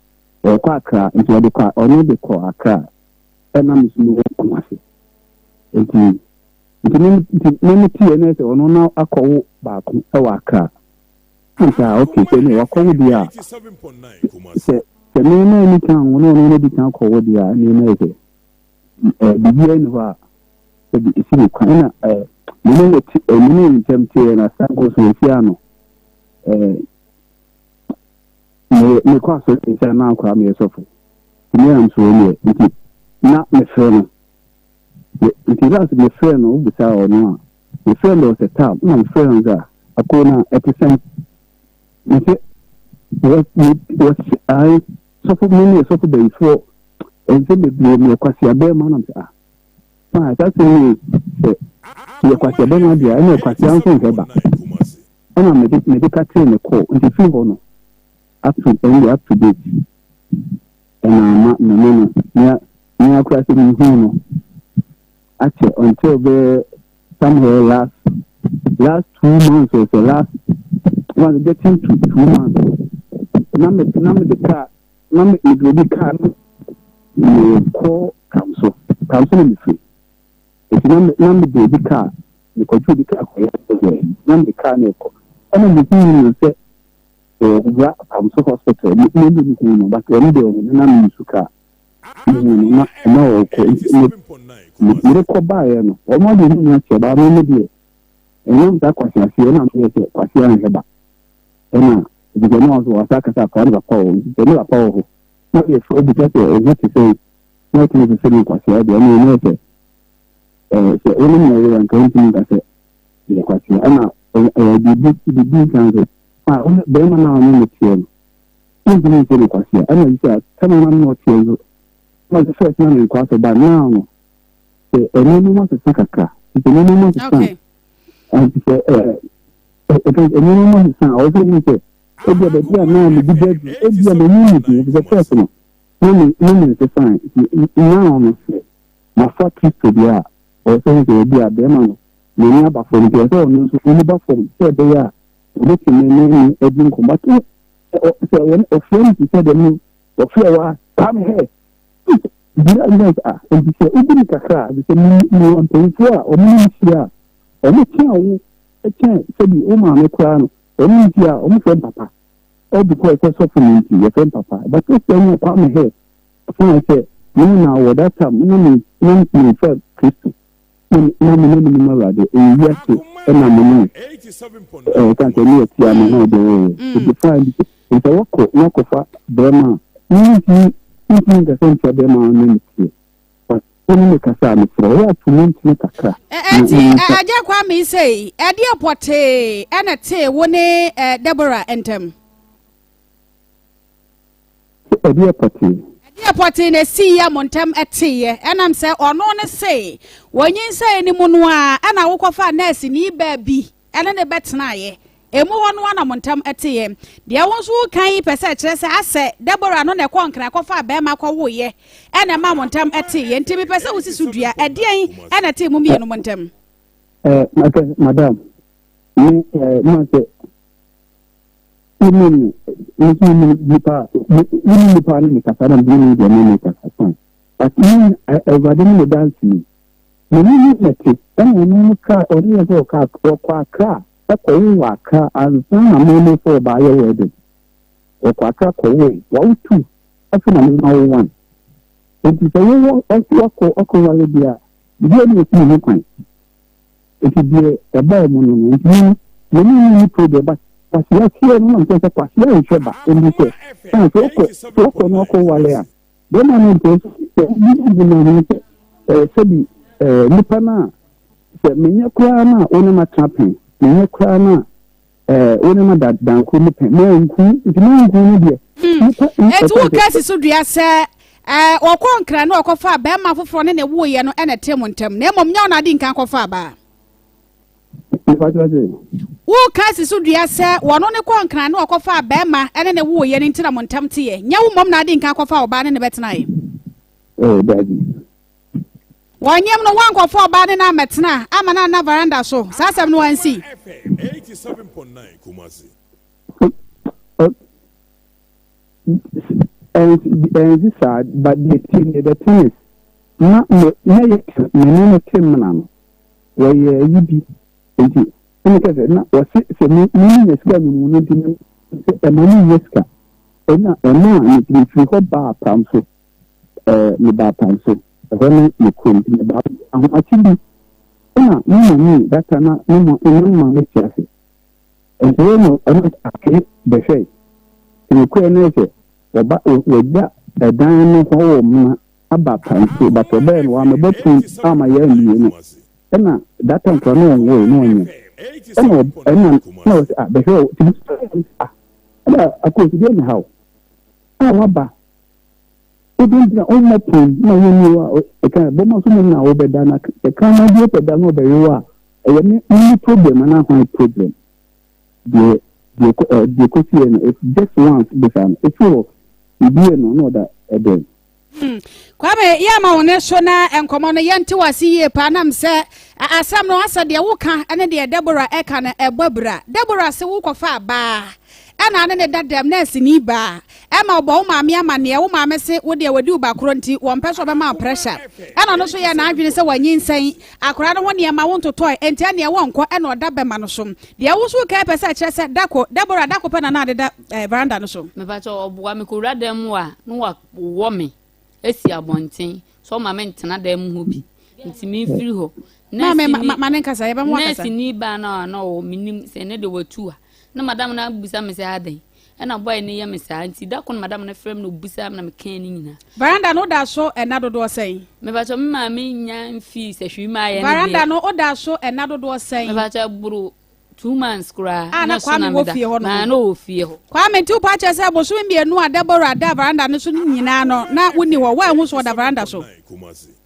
ɔkɔ akra nti ɔde kɔ ɔno de kɔ akra ɛna me nso mewɔ Kumasi nti Nti me nti me me teɛ na sɛ ɔno na akɔwo baako wɔ Accra. Ɛna sɛ ah okay sɛ ne wakɔwo deɛ a sɛ sɛ me na ani kan wo na ɔno na di kan akɔwo deɛ a ne na sɛ ɛɛ biribiara ni hɔ a sɛbi esi ne kwan ɛna ɛɛ me ne ne te ɛɛ me ne ne ntɛm teɛ na san kɔ so esi ano ɛɛ me me kɔ asɔre sɛ na akora meyɛ sɔfo me am so ɛneɛ nti na mefrɛ no. Nti last mefrɛɛ no, wobisaa ɔno a, mefrɛɛ no there was a time na mefrɛɛ no sɛ akoo no a ɛte sɛn? Mese wɔse ae sɔfo me ne sɔfo bayifoɔ nsɛm bebree meyɛ kwasea bɛrima na mesɛ ah fine saa asɛm yi sɛ meyɛ kwasea bɛrima deɛ ɛna kwasea nso nhwɛ ba ɛna mede mede ka kyerɛ ne kɔɔ nti firi hɔ no up to ɛnde up to date ɛna ama me ne no nea nea koraa sɛ mehuu no akyɛ until bɛyɛ somewhere last last 2 months or so, last one getting to 2 months, na me na me de kaa na me mede obi kaa no mekɔ Kamso Kamso na mefiri nti na me na mede obi kaa mekɔgye obi kaa kɔyɛ sɛ na mede kaa no ɛkɔ ɛna mehuu no sɛ Ɔwura Pamso hospital me me de mehu no but ɔno deɛ ɔhu no na me nsu kaa mehu no na na ɔkɔ nti me me merekɔ baeɛ no wɔn ade no nyinaa kyɛ baa me me deɛ ɛnam saa kwasi aseɛ na meyɛ sɛ kwasi anhwɛ ba ɛna ebisɛ na ɔso wasa akasa akora ne papa wɔ nti sɛ ne papa wɔ hɔ na yɛ fɛ obisa sɛ ɔho te sɛ na ɔtumi sɛ sɛ ne kwasi adeɛ ɛna ɛnyɛ sɛ ɛɛ sɛ ɔne na ɛyɛ nka ntumi nka sɛ yɛ kwasi ɛna ɛɛ biribi biribi nkan sɛ A ɔne barima no a ɔne no teɛ no, wontumi nse no kwasea. Ɛna yi sɛ sɛnea na ne ɔteɛ nso, na ɔsɛ first na ne nkwa so, but now no, sɛ nneɛma mu asesa kakra, nti nneɛma mu asesa, nti sɛ ɛɛ ɛɛ nneɛma mu asesa a, ɔsɛ hu sɛ ebi a baabi a naa medi bɛdu, ebi a m'ani nni bi, sɛ first no, na me na me nsesa, nti now no sɛ mafa Kristo deɛ a, ɔsɛ hu sɛ ebi a bɛrima no n'ani aba fam, nti ɔsɛ ɔno nso n'ani ba fam sɛ ɛbɛyɛ a Obetumi ne me adi nkɔmmɔ. But wo, sɛ wɔn ɔfrɛ no te sɛ dɛm no, ɔfrɛ wa, Kwame hɛ. Gyina nyɛ sɛ ah, nti sɛ wodi me kakra a, sɛ mewɔ mpanyinfoɔ a wɔn ne me hyia a, wɔn kyɛn wo kyɛn sɛbi wo maame koraa no, wɔn ne hyia a, wɔn frɛ me papa. All because sɛ sɔfo no nti, yɛfrɛ me papa. But wofrɛ me Kwame hɛ, fine sɛ me na wɔ that time na me na memfa Kristo. Na me na menim Awurade, ɛyɛ wiase ɛna me ne ɛɛ kan sɛ ne yɛ tia me na ɔde wɔyɛ. Ebi fa bi sɛ wɔkɔ na kɔfa bɛrima a, ne ntumi ntumi nkasa ntia bɛrima a ɔne ne teɛ. But wɔne ne kasa a mesrɛ ɔyɛ ato mu ntene kakra. Ɛnti Agya Kwame sei, ɛdeɛ pɔtee ɛna tee wo ne Deborah ntɛm? Ɛdeɛ pɔtee. Deɛ pɔtee na ɛsiiɛ a mo ntam teeɛ? Ɛnam sɛ ɔno ne se wɔnyinsɛn no mu no ara ɛna wokɔfaa nɛɛseni baa bi ne no bɛtenaeɛ. Emu hɔ no ara na mo ntam teeɛ. Deɛ wo nso woka yi pɛ sɛ ɛkyerɛ sɛ asɛ Deborah no na ɛkɔɔ Nkran kɔfaa barima kɔwoeɛ ɛna ɛmaa mo ntam teeɛ. Nti mepɛ sɛ wosi so dua. Ɛdeɛn na ɛtee mo mmienu mo ntam? Eh, madam, me, eh, ma sɛ Wonim me, me nso menim nipa a, wonim nipa ne me kasa na menim deɛ me ne kasa fine. But me, Awurade ne me danseni. Me ne ne na te, ɛna ɔno no kaa, ɔne yɛ sɛ ɔka, ɔkɔ Accra, ɛkɔ wo wɔ Accra, ansa na me ne sɛ ɔba ayɛ wedding. Ɔkɔ Accra kɔ wo, wawo two, afei na me ma wo one. Nti sɛ wowɔ, wakɔ, akɔ wale deɛ a, biribi a ne yɛsi ne ho kwan. Nti deɛ ɛbaa mu no no, nti me no, me ne no nni problem, but Kwasea teɛ no na mekyerɛ sɛ Kwasea nhwɛ ba, ɛnti sɛ, ɛna sɛ ɔkɔ, sɛ ɔkɔ na ɔkɔ wale a, bɛrima no mpɛ sɛ obi bu no ho sɛ, ɛɛ, sɛbi, ɛɛ, nipa no a, sɛ menyɛ koraa no a wo ne ma tena pɛn, menyɛ koraa no a, ɛɛ, wo ne ma da dankoro mu pɛn, manku, nti manku no deɛ, nipa, Eti wo ka si so dua sɛ ɛɛ ɔkɔ nkran na ɔkɔfa bɛrima foforɔ ne ne woeɛ no ɛna ɛte mo ntam na mmom nyɛ ɔna adi nkan kɔfa baa. Wo ka si so dua sɛ wɔno ne kɔ nkran na ɔkɔfa bɛrima ɛne ne woeɛ no nti na mo ntam teɛ nyɛ wo mmom na adi nkan kɔfa ɔbaa ne ne bɛtenaeɛ. Ɛɛ dabi. Wɔnyem no, woankɔfa ɔbaa ne no ammɛtena ama no anna veranda so. Saa asɛm no ansi. Ɛnsi saa, but the thing, the thing is, na me na yɛ me ne no te mena no, wɔyɛ ayi bi, nti ɛna kɛ sɛ na wɔse sɛ me me nya sika me mu no nti me sɛ ɛma me nya sika, ɛna ɛma a me firi hɔ baa pram so. Ɛɛ, mebaa Panso, ɛhɔ ne me kurom, nti mebaa ahomakye bi ɛna me maame data na me ma me maame te ase. Nti wɔ no ɛna ake bɛhwɛe. Nti mekɔɛ no sɛ wɔba wɔgya ɛdan no hɔ wɔ mena aba Panso, but ɔbɛɛ no wɔamɛbɔ pon ama yɛ ammie no. Ɛna data nkora no wɔnwoe na ɔnyɛ. Ɛna ɛna na wɔsɛ ah bɛhwɛ o, nti ah ɛna akɔsi deɛ na ha o. A waba Ebɛn ntsi na ɔmma pon na wonnyi hɔ a ɛka bɔma so mmom na wobɛda na sɛ kraman bi bɛda na ɔbɛwe wo a ɛyɛ me me problem anaa hwan problem deɛ deɛ kɔ ɛ deɛ kɔsi yɛ no it's just once bisa no efi hɔ biribi yɛ no na ɔda ɛdɛm. Hmm. Kwame, yɛ ama wo ne so na nkɔmmɔ no yɛnte wase yie paa nam sɛ asɛm no asɛ deɛ woka ne deɛ Deborah ɛka no ɛbɔ abira. Deborah se wokɔfa abaa ɛna ne ne da dɛm nɛɛseni baa Ɛma ɔbɔ wo maame amanneɛ, wo maame se wo deɛ wadi wo ba korɔ nti wɔmpɛ sɛ ɔbɛma wo pressure. Ɛna ɔno nso yɛɛ n'adwene sɛ wanyinsɛn, akwadaa no ho nneɛma wontotɔe, enti ɛnneɛ wɔnkɔ, ɛna ɔda bɛma no so. Deɛ wo nso wokae pɛ sɛ ɛkyerɛ sɛ dako, Deborah, dako pɛ na na ade da eh, veranda no so. Mepakyɛw ɔboa mekɔwura dan mu a na wawɔ me asi abɔnten sɛ ɔma mentena dan mu hɔ bi nti memfiri hɔ. Maame, ma, ma ne nkasa, yɛbɛma wakasa. Nɛɛseni baa no a na ɔwɔ menim sɛ ne de watu a na madam no abisa me sɛ adɛn ɛna boy no yɛ me saa nti da ko no madam no frɛ me na obisaa me na mekae ne nyinaa. Veranda no woda so ɛna dodoɔ sɛn? Mepakyɛ me maame nya mfii sɛ hwee maa yɛ ne deɛ. Veranda no woda so ɛna dodoɔ sɛn? Mepakyɛ boro 2 months koraa. A na Kwame wɔ fie hɔ no. Na na ɔwɔ fie hɔ. Kwame nti wopɛ akyerɛ sɛ bosome 2 a Deborah da veranda no so no nyinaa no na wonni hɔ woanhu so ɔda veranda so?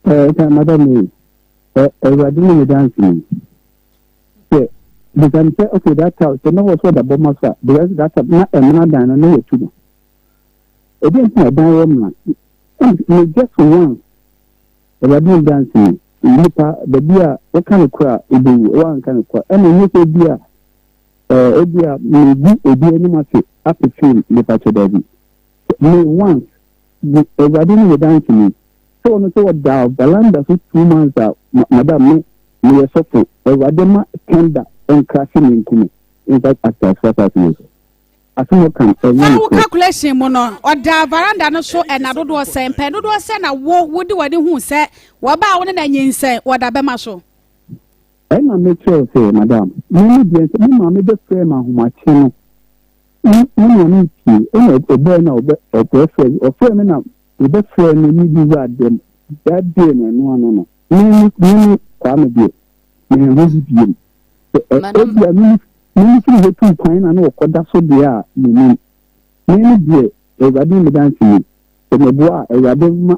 Ɛɛ madam yi Awurade ne me danseni. Sɛ bisa no sɛ okay that time sɛ na wɔ sɛ ɔda bɔma so a because that time na ɛmena dan no na yɛtu no ɛdeɛ nti na ɛdan wɔ mena me just once Awurade ne danseni nipa baabi a woka no kora a wobɛwu woanka no kora ɛna ɛnyɛ sɛ ebi a ebi a megu obi anim ase apɛ fame nipa kyɛ daabi me once Awurade ne me danseni sɛ ɔno sɛ ɔda veranda so 2 months a madam me meyɛ sɔfo Awurade ma tender nkrase me nku me nfa asase asase yi so asɛm ɔka ɛnyɛ Fa wo calculation mu no, ɔda veranda no so ɛna dodoɔ sɛn? Mpɛn dodoɔ sɛn na wo wode w'ani huu sɛ wɔbaa wo ne na nyinsɛn wɔ da bɛma so? Ɛna mekyerɛw sɛ madam me me deɛ sɛ me maame bɛfrɛ me ahomakye no me maame pie ɛna ɔbɛɛ na ɔbɛ ɔfrɛ ɔfrɛ me na mebɛfrɛ no ne bi wura dɛm that day no ɛno ano no me ne me ne Kwame deɛ mehu bi biem sɛ ebia me me firi hɔ tuu kwan na na ɔkɔda so deɛ a menim me ne deɛ Awurade ne me danseni. Sɛ meboa a, Awurade mma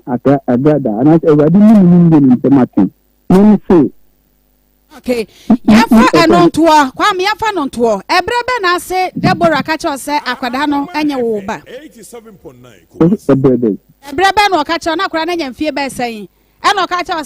agrada anaasɛ Awurade mmu me ne mmienu ntam atɛn. Me ne se. Okay, yɛmfa ɛno ntoɔ. Kwame, yɛmfa no ntoɔ. Ɛberɛ bɛ na ase Deborah ka kyerɛ sɛ akwadaa no nyɛ wo ba? Ɛberɛ bɛn? Ɛberɛ bɛn na ɔka kyerɛ na akwadaa no anya mfie bɛɛ sɛn? Ɛna ɔka kyerɛ sɛ.